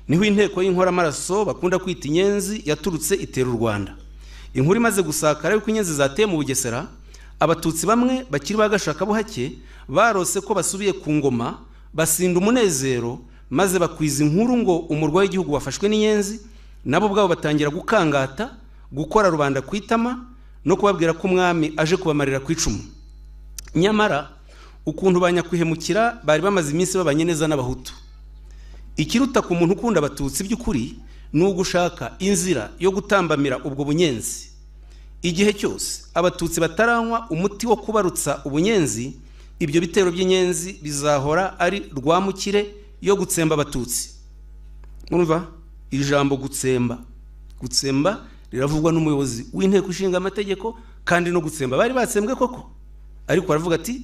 Niho inteko y'inkoramaraso bakunda kwita inyenzi yaturutse itera u Rwanda. Inkuru imaze gusakara yuko inyenzi zateye mu Bugesera, Abatutsi bamwe bakiri bagashaka buhake barose ko basubiye ku ngoma, basinda umunezero, maze bakwiza inkuru ngo umurwa w'igihugu wafashwe n'inyenzi. Nabo ubwabo batangira gukangata, gukora rubanda kwitama no kubabwira ko umwami aje kubamarira ku icumu. Nyamara ukuntu banyakwihemukira bari bamaze iminsi babanye neza n'Abahutu. Ikiruta ku muntu ukunda Abatutsi by'ukuri ni ugushaka inzira yo gutambamira ubwo bunyenzi. Igihe cyose Abatutsi bataranywa umuti wo kubarutsa ubunyenzi, ibyo bitero by'inyenzi bizahora ari rwamukire yo gutsemba Abatutsi. Murumva ijambo gutsemba, gutsemba riravugwa n'umuyobozi w'inteko ishinga amategeko, kandi no gutsemba bari batsembwe koko, ariko aravuga ati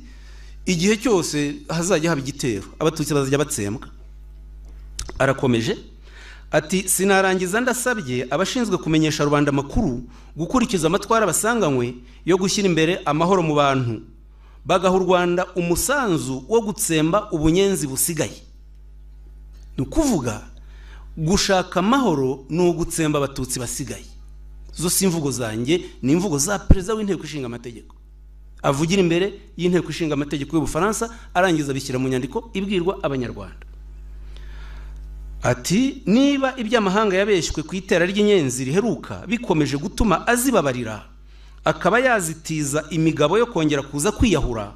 igihe cyose hazajya haba igitero Abatutsi bazajya batsembwa. Arakomeje ati: sinarangiza ndasabye abashinzwe kumenyesha rubanda makuru gukurikiza amatwara basanganywe yo gushyira imbere amahoro mu bantu, bagaha u Rwanda umusanzu wo gutsemba ubunyenzi busigaye. Ni ukuvuga gushaka amahoro ni ugutsemba Abatutsi basigaye. Zo si imvugo zanjye, ni imvugo za perezida w'inteko ishinga amategeko, avugira imbere y'inteko ishinga amategeko y'Ubufaransa, arangiza abishyira mu nyandiko ibwirwa Abanyarwanda. Ati niba iby'amahanga yabeshywe ku itera ry'inyenzi riheruka bikomeje gutuma azibabarira, akaba yazitiza imigabo yo kongera kuza kwiyahura,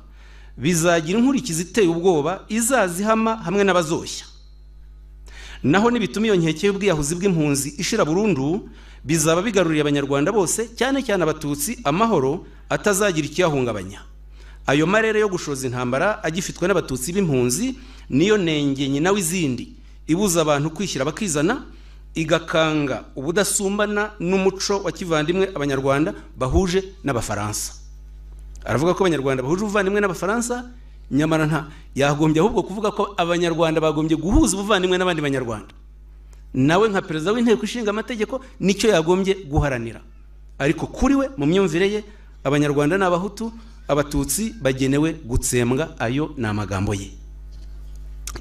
bizagira inkurikizi iteye ubwoba izazihama hamwe n'abazoshya. Naho nibituma iyo nkeke y'ubwiyahuzi bw'impunzi ishira burundu, bizaba bigaruriye Abanyarwanda bose, cyane cyane Abatutsi, amahoro atazagira ikiyahungabanya. Ayo marere yo gushoza intambara agifitwe n'Abatutsi b'impunzi niyo nenge nyina w'izindi ibuza abantu kwishyira bakizana, igakanga ubudasumbana n'umuco wa kivandimwe Abanyarwanda bahuje n'Abafaransa. Aravuga ko Abanyarwanda bahuje ubuvandimwe n'Abafaransa, nyamara nta yagombye ahubwo kuvuga ko Abanyarwanda bagombye guhuza ubuvandimwe n'abandi Banyarwanda. Nawe nka perezida w'inteko ishinga amategeko nicyo yagombye guharanira, ariko kuri we mu myumvire ye Abanyarwanda n'Abahutu, Abatutsi bagenewe gutsembwa. Ayo ni amagambo ye.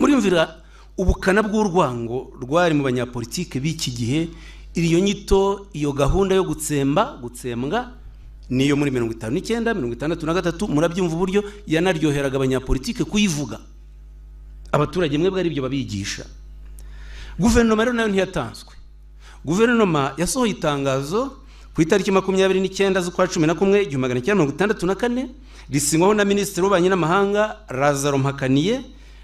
Muriyumvira ubukana bw'urwango rwari mu banyapolitike b'iki gihe. Iyo nyito, iyo gahunda yo gutsemba, gutsembwa, niyo muri 59, 63. Murabyumva uburyo yanaryoheraga abanyapolitike kuyivuga, abaturage mwebwe ari ibyo babigisha. Guverinoma rero nayo ntiyatanzwe. Guverinoma yasohoye itangazo ku itariki 29 z'ukwa 11 1964, risinywaho na minisitiri w'ububanyi n'amahanga Lazaro Mpakaniye,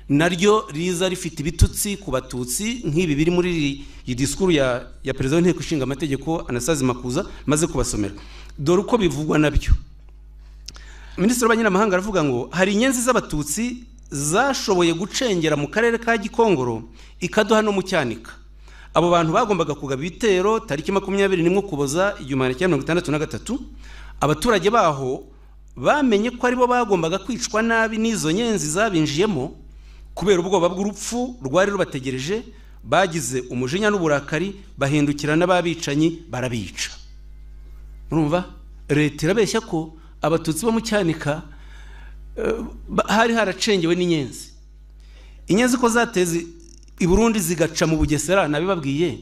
naryo riza rifite ibitutsi ku Batutsi nk'ibi biri muri iyi disikuru ya perezida w'inteko ishinga amategeko Anastase Makuza maze kubasomera. Dore uko bivugwa nabyo. Minisitiri w'ububanyi n'amahanga aravuga ngo hari inyenzi z'Abatutsi zashoboye gucengera mu karere ka Gikongoro, ikaduha no mu Cyanika. Abo bantu bagombaga kugaba ibitero tariki 21 Ukuboza 1963. Abaturage baho bamenye ko aribo bagombaga kwicwa nabi n'izo nyenzi zabinjiyemo. Kubera ubwoba bw'urupfu rwari rubategereje, bagize umujinya n'uburakari, bahindukira n'ababicanyi barabica. Murumva leta irabeshya ko Abatutsi bo mu Cyanika hari haracengewe n'inyenzi. Inyenzi ko zateze i Burundi zigaca mu Bugesera, nabibabwiye,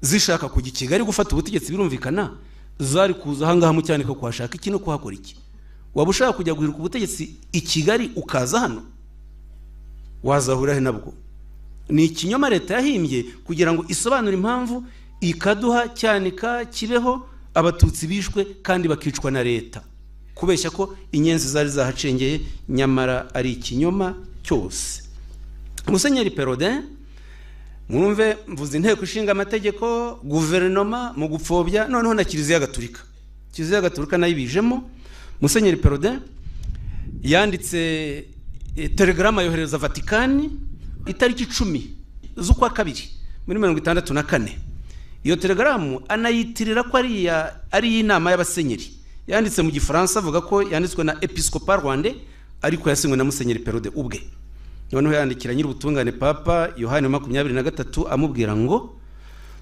zishaka kujya i Kigali gufata ubutegetsi, birumvikana zari kuza ahangaha mu Cyanika kuhashaka iki no kuhakora iki. Waba ushaka kujya guhiruka ubutegetsi i Kigali ukaza hano, wazahura he nabwo? Ni ikinyoma leta yahimbye kugira ngo isobanure impamvu ikaduha Cyanika Kibeho Abatutsi bishwe kandi bakicwa na leta, kubeshya ko inyenzi zari zahacengeye, nyamara ari ikinyoma cyose. Musenyeri Perraudin, mwumve mvuze inteko ishinga amategeko, guverinoma mu gupfobya, noneho na Kiliziya Gatulika. Kiliziya Gatulika nayo ibijemo. Musenyeri Perraudin yanditse telegrama yohereza Vatikani itariki 10 z'ukwa kabiri muri 64. Iyo telegaramu anayitirira ko ari inama y'abasenyeri. Yanditse mu Gifaransa, avuga ko yanditswe na Episcopat Rwandais, ariko yasinywe na Musenyeri Perraudin ubwe. Noneho yandikira nyir'ubutungane Papa Yohani 23 amubwira ngo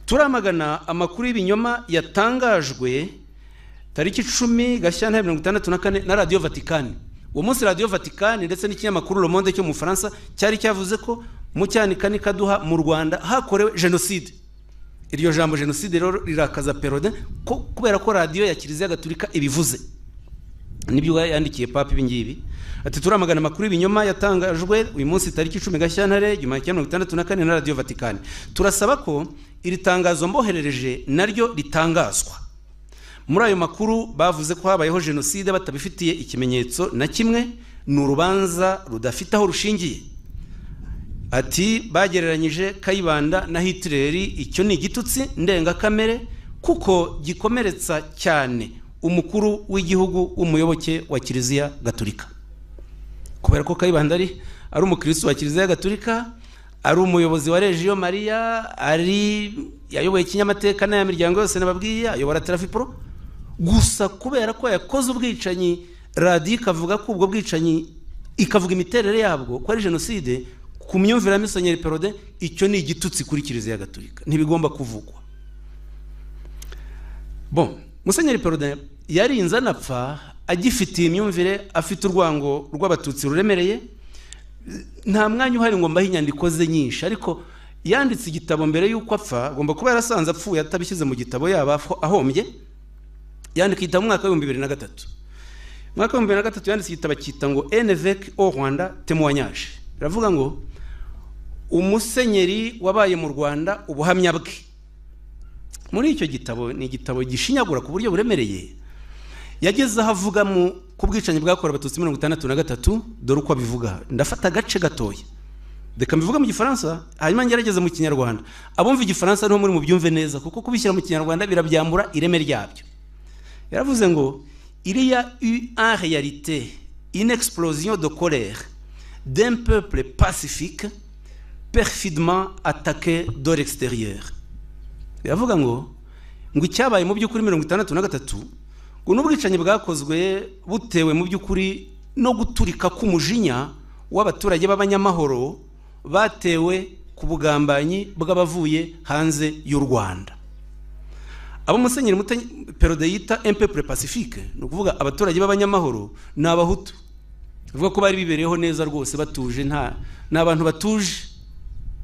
turamagana amakuru y'ibinyoma yatangajwe tariki 10 Gashyantare 1964 na Radio Vatikani. Uwo munsi Radio Vatikani ndetse n'ikinyamakuru Le Monde cyo mu Faransa cyari cyavuze ko mu Cyanika n'Ikaduha mu Rwanda hakorewe jenoside. Iryo jambo jenoside rero rirakaza Perraudin, kubera ko radio ya Kiliziya Gatulika ibivuze. Nibyo yandikiye Papa ibi ngibi. Ati turamagana amakuru y'ibinyoma yatangajwe uyu munsi tariki 10 Gashyantare 1964 na Radio Vatikani. Turasaba ko iri tangazo mboherereje naryo ritangazwa. Muri ayo makuru bavuze ko habayeho jenoside batabifitiye ikimenyetso na kimwe, ni urubanza rudafite aho rushingiye. Ati bagereranyije Kayibanda na Hitler, icyo ni igitutsi ndengakamere kuko gikomeretsa cyane umukuru w'igihugu w'umuyoboke wa Kiliziya Gatulika. Kubera ko Kayibanda ari umukristo wa Kiliziya Gatulika, ari umuyobozi wa Legio Maria, ari yayoboye ikinyamateka n'aya miryango yose nababwiye, ayobora Trafipro. Gusa kubera ko yakoze ubwicanyi, radiyo ikavuga ko ubwo bwicanyi, ikavuga imiterere yabwo ko ari jenoside, ku myumvire ya Musenyeri Perraudin icyo ni igitutsi kuri Kiliziya Gatulika, ntibigomba kuvugwa. Bon, Musenyeri Perraudin yarinze anapfa agifitiye imyumvire, afite urwango rw'Abatutsi ruremereye. Nta mwanya uhari ngo mbahe inyandiko ze nyinshi, ariko yanditse igitabo mbere y'uko apfa, agomba kuba yarasanze apfuye atabishyize mu gitabo, yaba ahombye. Yandika igitabo mu mwaka w'2003. Mu mwaka w'2003 yanditse igitabo cyita ngo Un évêque au Rwanda témoignage. Biravuga ngo umusenyeri wabaye mu Rwanda ubuhamya bwe. Muri icyo gitabo, ni igitabo gishinyagura ku buryo buremereye, yageze aho avuga mu ku bwicanyi bwakorewe Abatutsi 63. Dore uko abivuga, ndafata agace gatoya. Reka mbivuga mu Gifaransa, hanyuma ngerageze mu Kinyarwanda. Abumva Igifaransa niho muri mubyumve neza, kuko kubishyira mu Kinyarwanda birabyambura ireme ryabyo. Yaravuze ngo: "Il y a eu en réalité une explosion de colère d'un peuple pacifique perfidement attaqué de l'extérieur." Biravuga ngo icyabaye mu by'ukuri 63, ngo n'ubwicanyi bwakozwe butewe mu by'ukuri no guturika k'umujinya w'abaturage b'abanyamahoro batewe ku bugambanyi bw'abavuye hanze y'u Rwanda. Abo Musenyeri Perraudin yita un peuple pacifique, ni ukuvuga abaturage b'abanyamahoro, ni Abahutu. Bivuga ko bari bibereyeho neza rwose, batuje, nta ni abantu batuje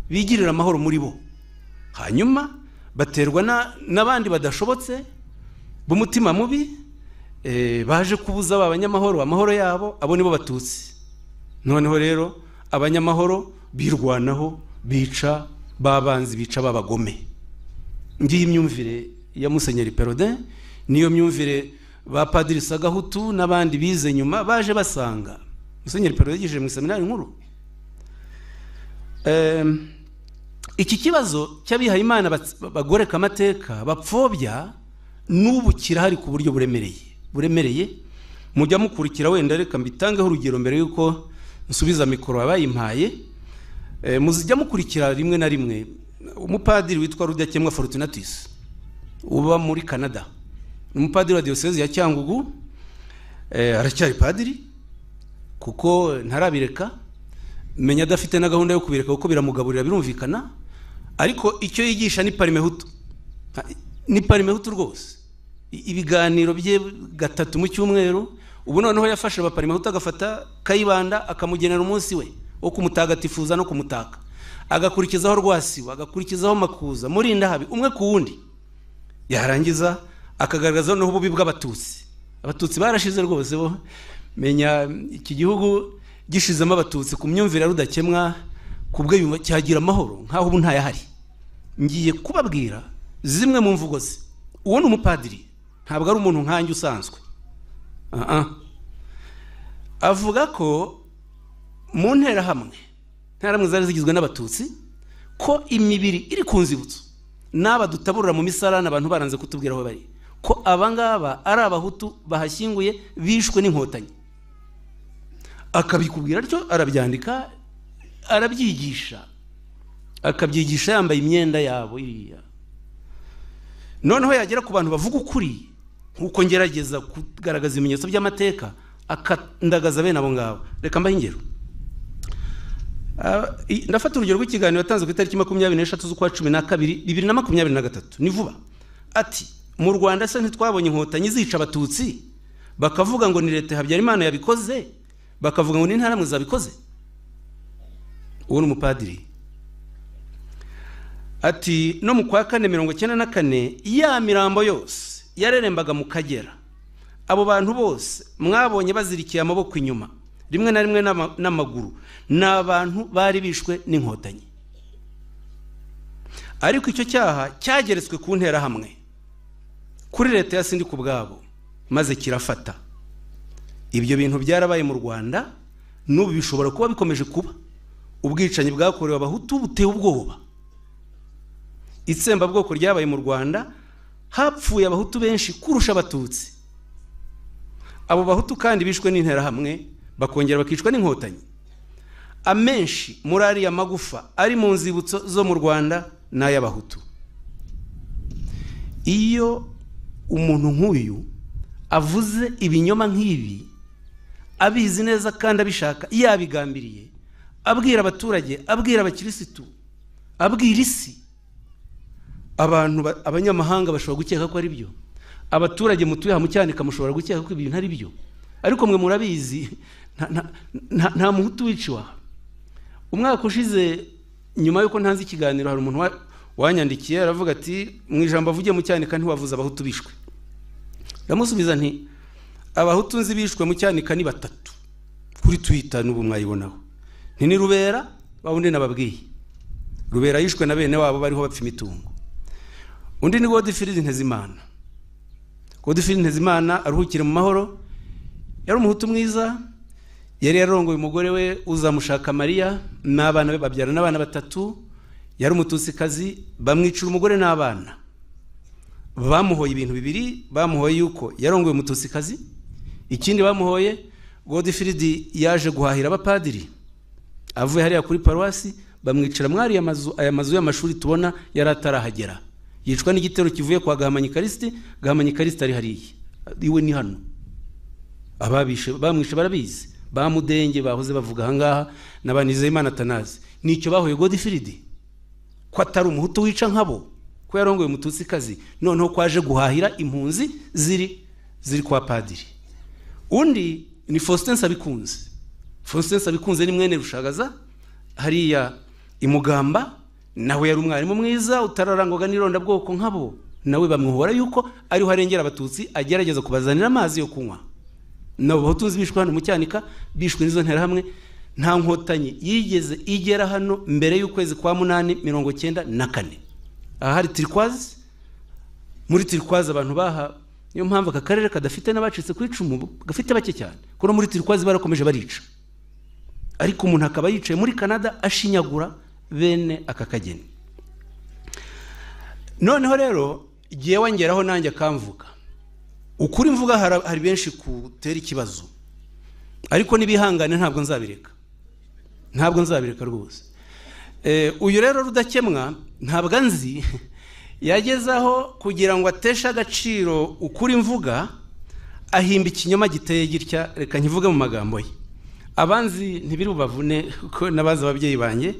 bigirira amahoro muri bo, hanyuma baterwa n'abandi badashobotse b'umutima mubi, baje kubuza ba banyamahoro amahoro yabo. Abo nibo Batutsi. Noneho rero abanyamahoro birwanaho, bica babanzi, bica babagome. Ngiyi imyumvire ya Musenyeri Perraudin, niyo myumvire ba Padiri Sagahutu n'abandi bize nyuma baje basanga. Musenyeri Perraudin yigishije mu seminari nkuru. Iki kibazo cy'abihayimana bagoreka amateka, bapfobya, n'ubu kirahari ku buryo buremereye buremereye. Mujya mukurikira, wenda reka mbitangeho urugero mbere y'uko nsubiza mikoro abayimpaye. Muzijya mukurikira rimwe na rimwe umupadiri witwa Rudakemwa Fortunatus uba muri Canada, ni umupadiri wa diyoseze ya Cyangugu. Aracyari padiri kuko ntarabireka, menya adafite na gahunda yo kubireka kuko biramugaburira, birumvikana. Ariko icyo yigisha ni Parimehutu, ni Parimehutu rwose. Ibiganiro bye gatatu mu cyumweru. Ubu noneho yafashe Abaparimehutu, agafata Kayibanda akamugenera umunsi we wo kumutagatifuza no kumutaka, agakurikizaho Rwasibo, agakurikizaho Makuza, Murindahabi, umwe ku wundi. Yarangiza akagaragaza noneho ububi bw'Abatutsi. Abatutsi barashize rwose bo, menya iki gihugu gishizemo Abatutsi, ku myumvire ya Rudakemwa, ku bwe cyagira amahoro nk'aho ubu ntayahari. Ngiye kubabwira zimwe mu mvugo ze. Uwo ni umupadiri, ntabwo ari umuntu nkanjye usanzwe. Avuga ko mu Nterahamwe, Interahamwe zari zigizwe n'Abatutsi, ko imibiri iri ku nzibutso n'aba dutaburura mu misarane, abantu baranze kutubwira aho bari, ko abangaba ari Abahutu bahashyinguye bishwe n'Inkotanyi. Akabikubwira atyo, arabyandika, arabyigisha, akabyigisha yambaye imyenda yabo iriya. Noneho yagera ku bantu bavuga ukuri, nk'uko ngerageza kugaragaza ibimenyetso by'amateka, akandagaza bene abo ngabo. Reka mbahe ingero. Ndafata urugero rw'ikiganiro yatanze ku itariki 23 z'ukwa 12 2023, ni vuba. Ati: "Mu Rwanda se ntitwabonye Inkotanyi zica Abatutsi, bakavuga ngo ni leta Habyarimana yabikoze, bakavuga ngo ni Interahamwe zabikoze?" Uwo ni umupadiri. Ati: "No mu kwa kane 94, ya mirambo yose yarerembaga mu Kagera, abo bantu bose mwabonye bazirikiye amaboko inyuma, rimwe na rimwe n'amaguru, ni abantu bari bishwe n'Inkotanyi. Ariko icyo cyaha cyageretswe ku Nterahamwe, kuri leta ya Sindikubwabo, maze kirafata. Ibyo bintu byarabaye mu Rwanda, n'ubu bishobora kuba bikomeje kuba. Ubwicanyi bwakorewe Abahutu buteye ubwoba. Itsembabwoko ryabaye mu Rwanda, hapfuye Abahutu benshi kurusha Abatutsi. Abo Bahutu kandi bishwe n'Interahamwe, bakongera bakicwa n'Inkotanyi. Amenshi muri ariya magufa ari mu nzibutso zo mu Rwanda n'ay'Abahutu." Iyo umuntu nk'uyu avuze ibinyoma nk'ibi, abizi neza kandi abishaka, yabigambiriye, abwira abaturage, abwira abakirisitu, abwira isi, abantu abanyamahanga bashobora gukeka ko ari byo. Abaturage mutuye aha mu Cyanika mushobora gukeka ko ibintu ari byo, ariko mwe murabizi, nta Muhutu wiciwe aha. Umwaka ushize, nyuma y'uko ntanze ikiganiro, hari umuntu wanyandikiye aravuga ati: "Mu ijambo avugiye mu Cyanika ntiwavuze Abahutu bishwe." Ndamusubiza nti abahutu nzi bishwe mu Cyanika ni batatu kuri Twitter n'ubu mwayibonaho. Nti ni Rubera bawundi nababwiye, Rubera yishwe na bene wabo bariho bapfa imitungo. Undi ni Godfrey Ntezimana. Godfrey Ntezimana aruhukire mu mahoro, yari umuhutu mwiza, yari yarongoye umugore we Uzamushaka Mariya n'abana be babyara n'abana batatu, yari umutusikazi, bamwicira umugore n'abana. Bamuhoye ibintu bibiri, bamuhoye yuko yarongoye umutusikazi, ikindi bamuhoye Godfrey yaje guhahira abapadiri avuye hariya kuri paruwasi, bamwicira mwari amazu, aya mazu y'amashuri tubona yari atarahagera, yicwa n'igitero kivuye kwa Gahamanyi Kariste. Gahamanyi Kariste ari hariya iwe ni hano, ababishe bamwishe barabizi, bamudenge bahoze bavuga ahangaha n'abanizeyimana Atanazi. Nicyo bahoye Godfrey, ko atari umuhutu wica nkabo, ko yarongoye umutusikazi, noneho kwaje guhahira impunzi ziri kwa padiri. Undi ni Faustin Sabikunze. Faustin Sabikunze ni mwene Rushagaza hariya imugamba, nawe yari umwarimu mwiza utararangwaga n'ironda bwoko nkabo, nawe bamwihora yuko ariho arengera abatutsi agerageza kubazanira amazi yo kunywa. Nabo bahutu bishwe hano mu Cyanika, bishwe n'izo ntera hamwe. Nta nkotanyi yigeze igera hano mbere y'ukwezi kwa 8 94. Aha hari Turquoise, muri Turquoise abantu baha, niyo mpamvu aka karere kadafite n'abacitse ku icumu, gafite bake cyane, kuko muri Turquoise barakomeje barica. Ariko umuntu akaba yicaye muri Canada ashinyagura bene aka kageni. Noneho rero igihe wangeraho nanjye akamvuga ukuri mvuga, hari benshi kutera ikibazo, ariko nibihangane ntabwo nzabireka, ntabwo nzabireka rwose. Uyu rero Rudakemwa ntabwo anzi, yagezaho kugira ngo ateshe agaciro ukuri mvuga, ahimba ikinyoma giteye gitya. Reka nkivuge mu magambo ye, abanzi ntibiri bubavune kuko nabaza ababyeyi banjye,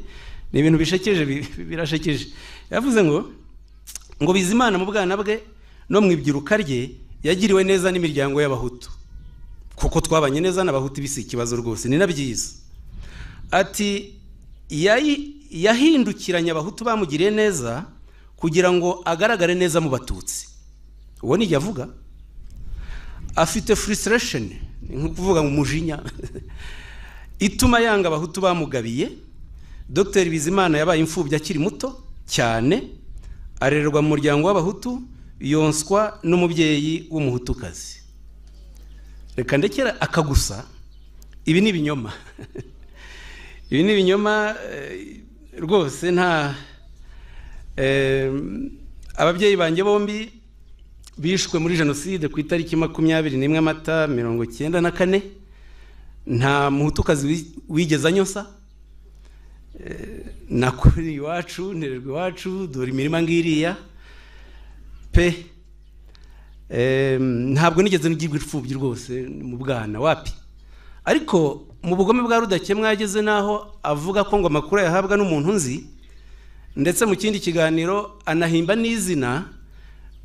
ni ibintu bishekeje, birashekeje. Yavuze ngo Bizimana mu bwana bwe no mu ibyiruka rye yagiriwe neza n'imiryango y'abahutu, kuko twabanye neza n'abahutu bisi ikibazo rwose, ni nabyiza. Ati yahindukiranye abahutu bamugiriye neza kugira ngo agaragare neza mu batutsi. Uwo ni yavuga afite frustration, ni nko kuvuga mu mujinya ituma yanga abahutu bamugabiye. Dr Bizimana yabaye imfubyi akiri muto cyane, arererwa mu muryango w'abahutu, yonswa n'umubyeyi w'umuhutukazi. Reka ndekera akagusa, ibi ni ibinyoma. Ibi ni ibinyoma rwose. Nta ababyeyi banjye bombi bishwe muri jenoside ku itariki 21 Mata 1994. Nta muhutukazi wigeze anyosa, nakuri iwacu, ntererwa iwacu, dore imirima ngiriya pe. Ntabwo nigeze ngirwa imfubyi rwose mu bwana wapi. Ariko mu bugome bwa Rudakemwa yageze naho avuga ko ngo amakuru yahabwa n'umuntu nzi, ndetse mu kindi kiganiro anahimba n'izina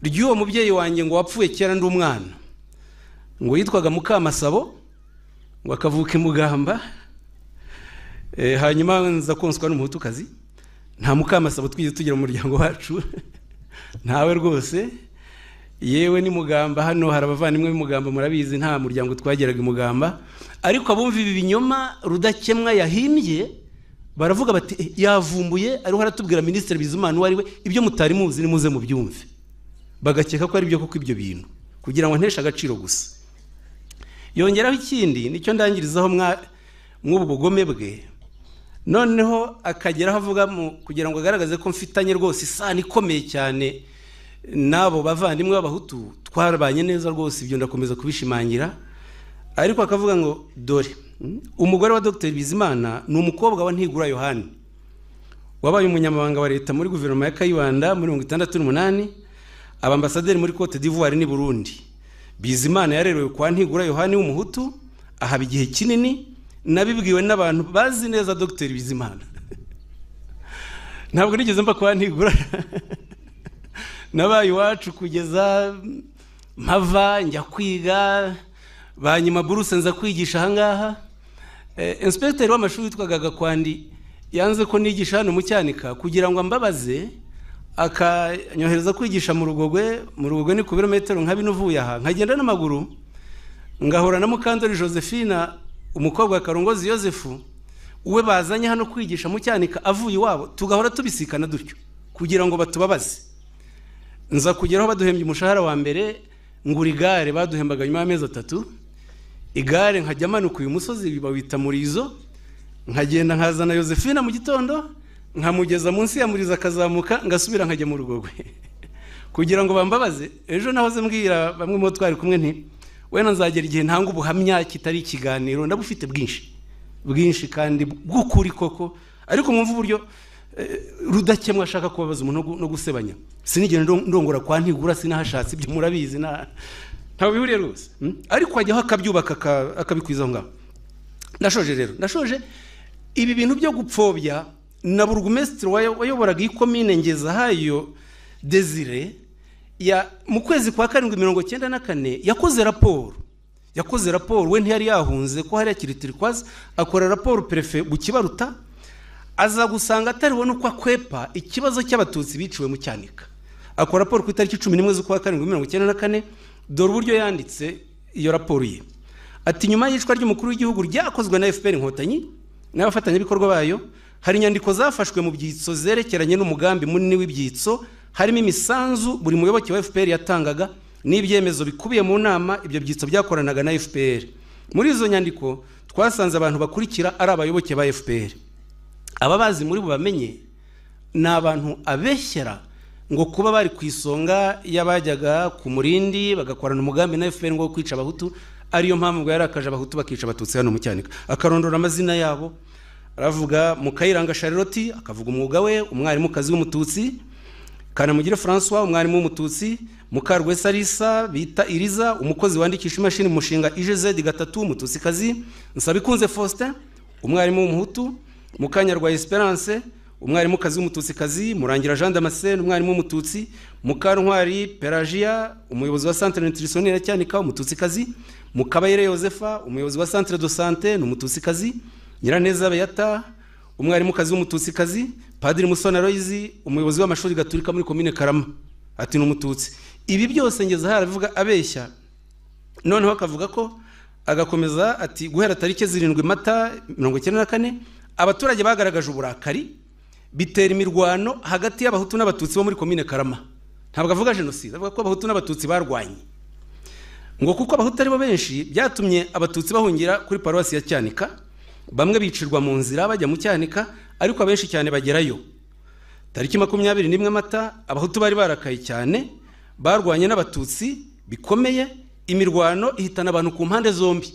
ry'uwo mubyeyi wanjye ngo wapfuye kera ndi umwana, ngo yitwaga Mukamasabo, ngo akavuka imugamba, hanyuma nza konswa n'umuhutukazi. Nta Mukamasabo twigeze tugira mu muryango wacu, ntawe rwose. Yewe ni Mugamba, hano hari abavandimwe b'Imugamba murabizi, nta muryango twageraga imugamba. Ariko abumva ibi binyoma Rudakemwa yahimbye baravuga bati yavumbuye, ariho aratubwira Minisitiri Bizimana uwo ari we, ibyo mutari muzi nimuze mubyumve. Bagakeka ko ari byo koko ibyo bintu, kugira ngo nteshe agaciro gusa. Yongeraho ikindi nicyo ndangirizaho mw'ubu bugome bwe, noneho akageraho avuga kugira ngo agaragaze ko mfitanye rwose isano ikomeye cyane n'abo bavandimwe b'abahutu, twarabanye neza rwose, ibyo ndakomeza kubishimangira. Ariko akavuga ngo dore umugore wa Dr Bizimana ni umukobwa wa Ntigura Yohani, wabaye umunyamabanga wa leta muri guverinoma ya Kayibanda muri 1968, abambasaderi muri Cote d'Ivoire ni Burundi. Bizimana yarerewe kwa Ntigura Yohani w'umuhutu, ahaba igihe kinini, nabibwiwe n'abantu bazi neza Dr Bizimana. Ntabwo nigeze mba kwa Ntigura, nabaye iwacu kugeza mpava njya kwiga, banyuma buruse nza kwigisha ahangaha. Inspecteur w'amashuri witwaga Gakwandi yanze ko nigisha hano mu Cyanika kugira ngo ambabaze, Akanyohereza kwigisha mu Rugogwe. Mu Rugogwe ni ku birometero nka bine uvuye aha, nkagenda n'amaguru, ngahura na Mukandori Josephine, umukobwa wa Karongozi Yosefu, we bazanye hano kwigisha mu Cyanika avuye iwabo, tugahora tubisikana dutyo kugira ngo batubabaze. Nza kugeraho baduhembye umushahara wa mbere, ngura igare baduhembaga nyuma y'amezi 3, igare nkajya manuka uyu musozi bawita Murizo, nkagenda nkazana Josephine mu gitondo, nkamugeza munsi ya Murizo akazamuka, ngasubira nkajya mu Rugogwe kugira ngo bambabaze. Ejo nahoze mbwira bamwe mu twari kumwe nti wenda nzagera igihe ntanga ubuhamya kitari ikiganiro, ndabufite bwinshi bwinshi kandi bw'ukuri koko, ariko mwumva uburyo Rudakemwa ashaka kubabaza umuntu no gusebanya. Sinigera ndongora kwa Ntigura, sinahashatse, ibyo murabizi, ntawe bihuriye rwose, ariko ajyaho akabyubaka akabikwiza aho ngaho. Ndashoje rero, ndashoje. Ibi bintu byo gupfobya na burugumesitiri wayoboraga iyi komine Ngezahayo Desire, ya mu kwezi kwa 7 1994 yakoze raporo. Yakoze raporo, we ntiyari yahunze ko hariya Kiritirikwazi, akora raporo perefe Bukibaruta, aza gusanga ataribona uko akwepa ikibazo cy'abatutsi biciwe mu Cyanika. Akora raporo ku itariki 11 z'ukwa 7 1994. Dore uburyo yanditse iyo raporo ye. Ati nyuma y'icwa ry'umukuru w'igihugu ryakozwe na FPR Inkotanyi n'abafatanyabikorwa bayo, hari inyandiko zafashwe mu byitso zerekeranye n'umugambi munini w'ibyitso, harimo imisanzu buri muyoboke wa FPR yatangaga n'ibyemezo bikubiye mu nama ibyo byitso byakoranaga na FPR. Muri izo nyandiko twasanze abantu bakurikira ari abayoboke ba FPR. Ababazi muri bo bamenye ni abantu abeshyera ngo kuba bari ku isonga y'abajyaga ku Murindi bagakorana umugambi na FPR ngo kwica abahutu, ariyo mpamvu ngo yarakaje abahutu bakica abatutsi hano mu Cyanika. Akarondora amazina yabo, aravuga Mukayiranga Charlotte, akavuga umwuga we, umwarimukazi w'umututsi, Kanamugire François, umwarimu w'umututsi, Mukarwesa Alisa bita Iriza, umukozi wandikisha imashini mu mushinga IGZ 3 umututsikazi, Nsabikunze Faustin, umwarimu w'umuhutu, Mukanyarwa Esperance, umwarimukazi w'umututsikazi, Murangira Jean Damascene, umwarimu w'umututsi, Mukantwari Pelagia, umuyobozi wa Centre Nutritionnel ya Cyanika, umututsikazi, Mukabayire Yosefa, umuyobozi wa Centre de Santé, n'umututsikazi, Nyiraneza Beata, umwarimukazi w'umututsikazi, Padiri Musoni Aloyizi, umuyobozi w'amashuri gaturika muri komine Karama, ati n'umututsi. Ibi byose ngeze haravuga abeshya. Noneho akavuga ko agakomeza ati guhera tariki 7 Mata 1994 abaturage bagaragaje uburakari bitera imirwano hagati y'abahutu n'abatutsi bo muri komine Karama. Ntabwo avuga jenoside, avuga ko abahutu n'abatutsi barwanye. Ngo kuko abahutu ari bo benshi byatumye abatutsi bahungira kuri paruwasi ya Cyanika, bamwe bicirwa mu nzira bajya mu Cyanika, ariko abenshi cyane bagerayo. Tariki 21 Mata abahutu bari barakaye cyane, barwanye n'abatutsi bikomeye, imirwano ihitana abantu ku mpande zombi.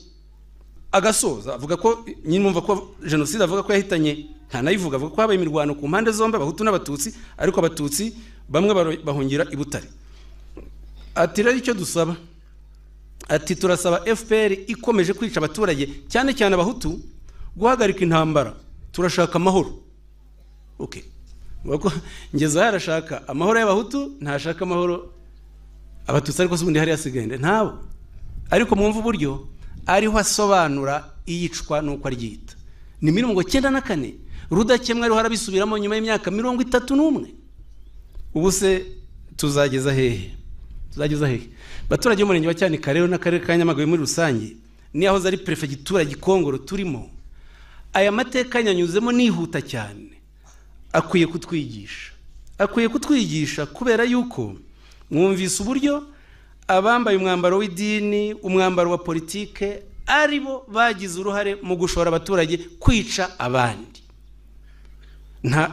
Agasoza avuga ko nyine numva ko jenoside avuga ko yahitanye, nta nayivuga, avuga ko habaye imirwano ku mpande zombi abahutu n'abatutsi, ariko abatutsi bamwe bahungira i Butare. Ati rero icyo dusaba, ati turasaba FPR ikomeje kwica abaturage cyane cyane abahutu guhagarika intambara, turashaka amahoro. Okay, ngeze harashaka amahoro y'abahutu, ntashaka amahoro abatutsi, ariko ubundi hari yasigaye ntabo. Ariko mwumva uburyo ariho asobanura iyicwa nuko aryita. Ni 1994 Rudakemwa ariho arabisubiramo nyuma y'imyaka 31. Ubu se tuzageza hehe? Tuzageza hehe? Baturage b'umurenge wa Cyanika rero n'akarere ka Nyamagabe muri rusange, ni aho zari prefegitura Gikongoro turimo, aya mateka nyanyuzemo nihuta cyane akwiye kutwigisha. Akwiye kutwigisha kubera yuko mwumvise uburyo abambaye umwambaro w'idini, umwambaro wa politike, aribo bagize uruhare mu gushora abaturage kwica abandi.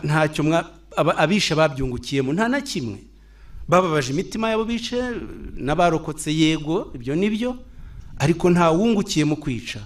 Ntacyo abishe babyungukiyemo, nta na kimwe. Bababaje imitima yabo bice n'abarokotse, yego ibyo nibyo, ariko nta wungukiye mu kwica.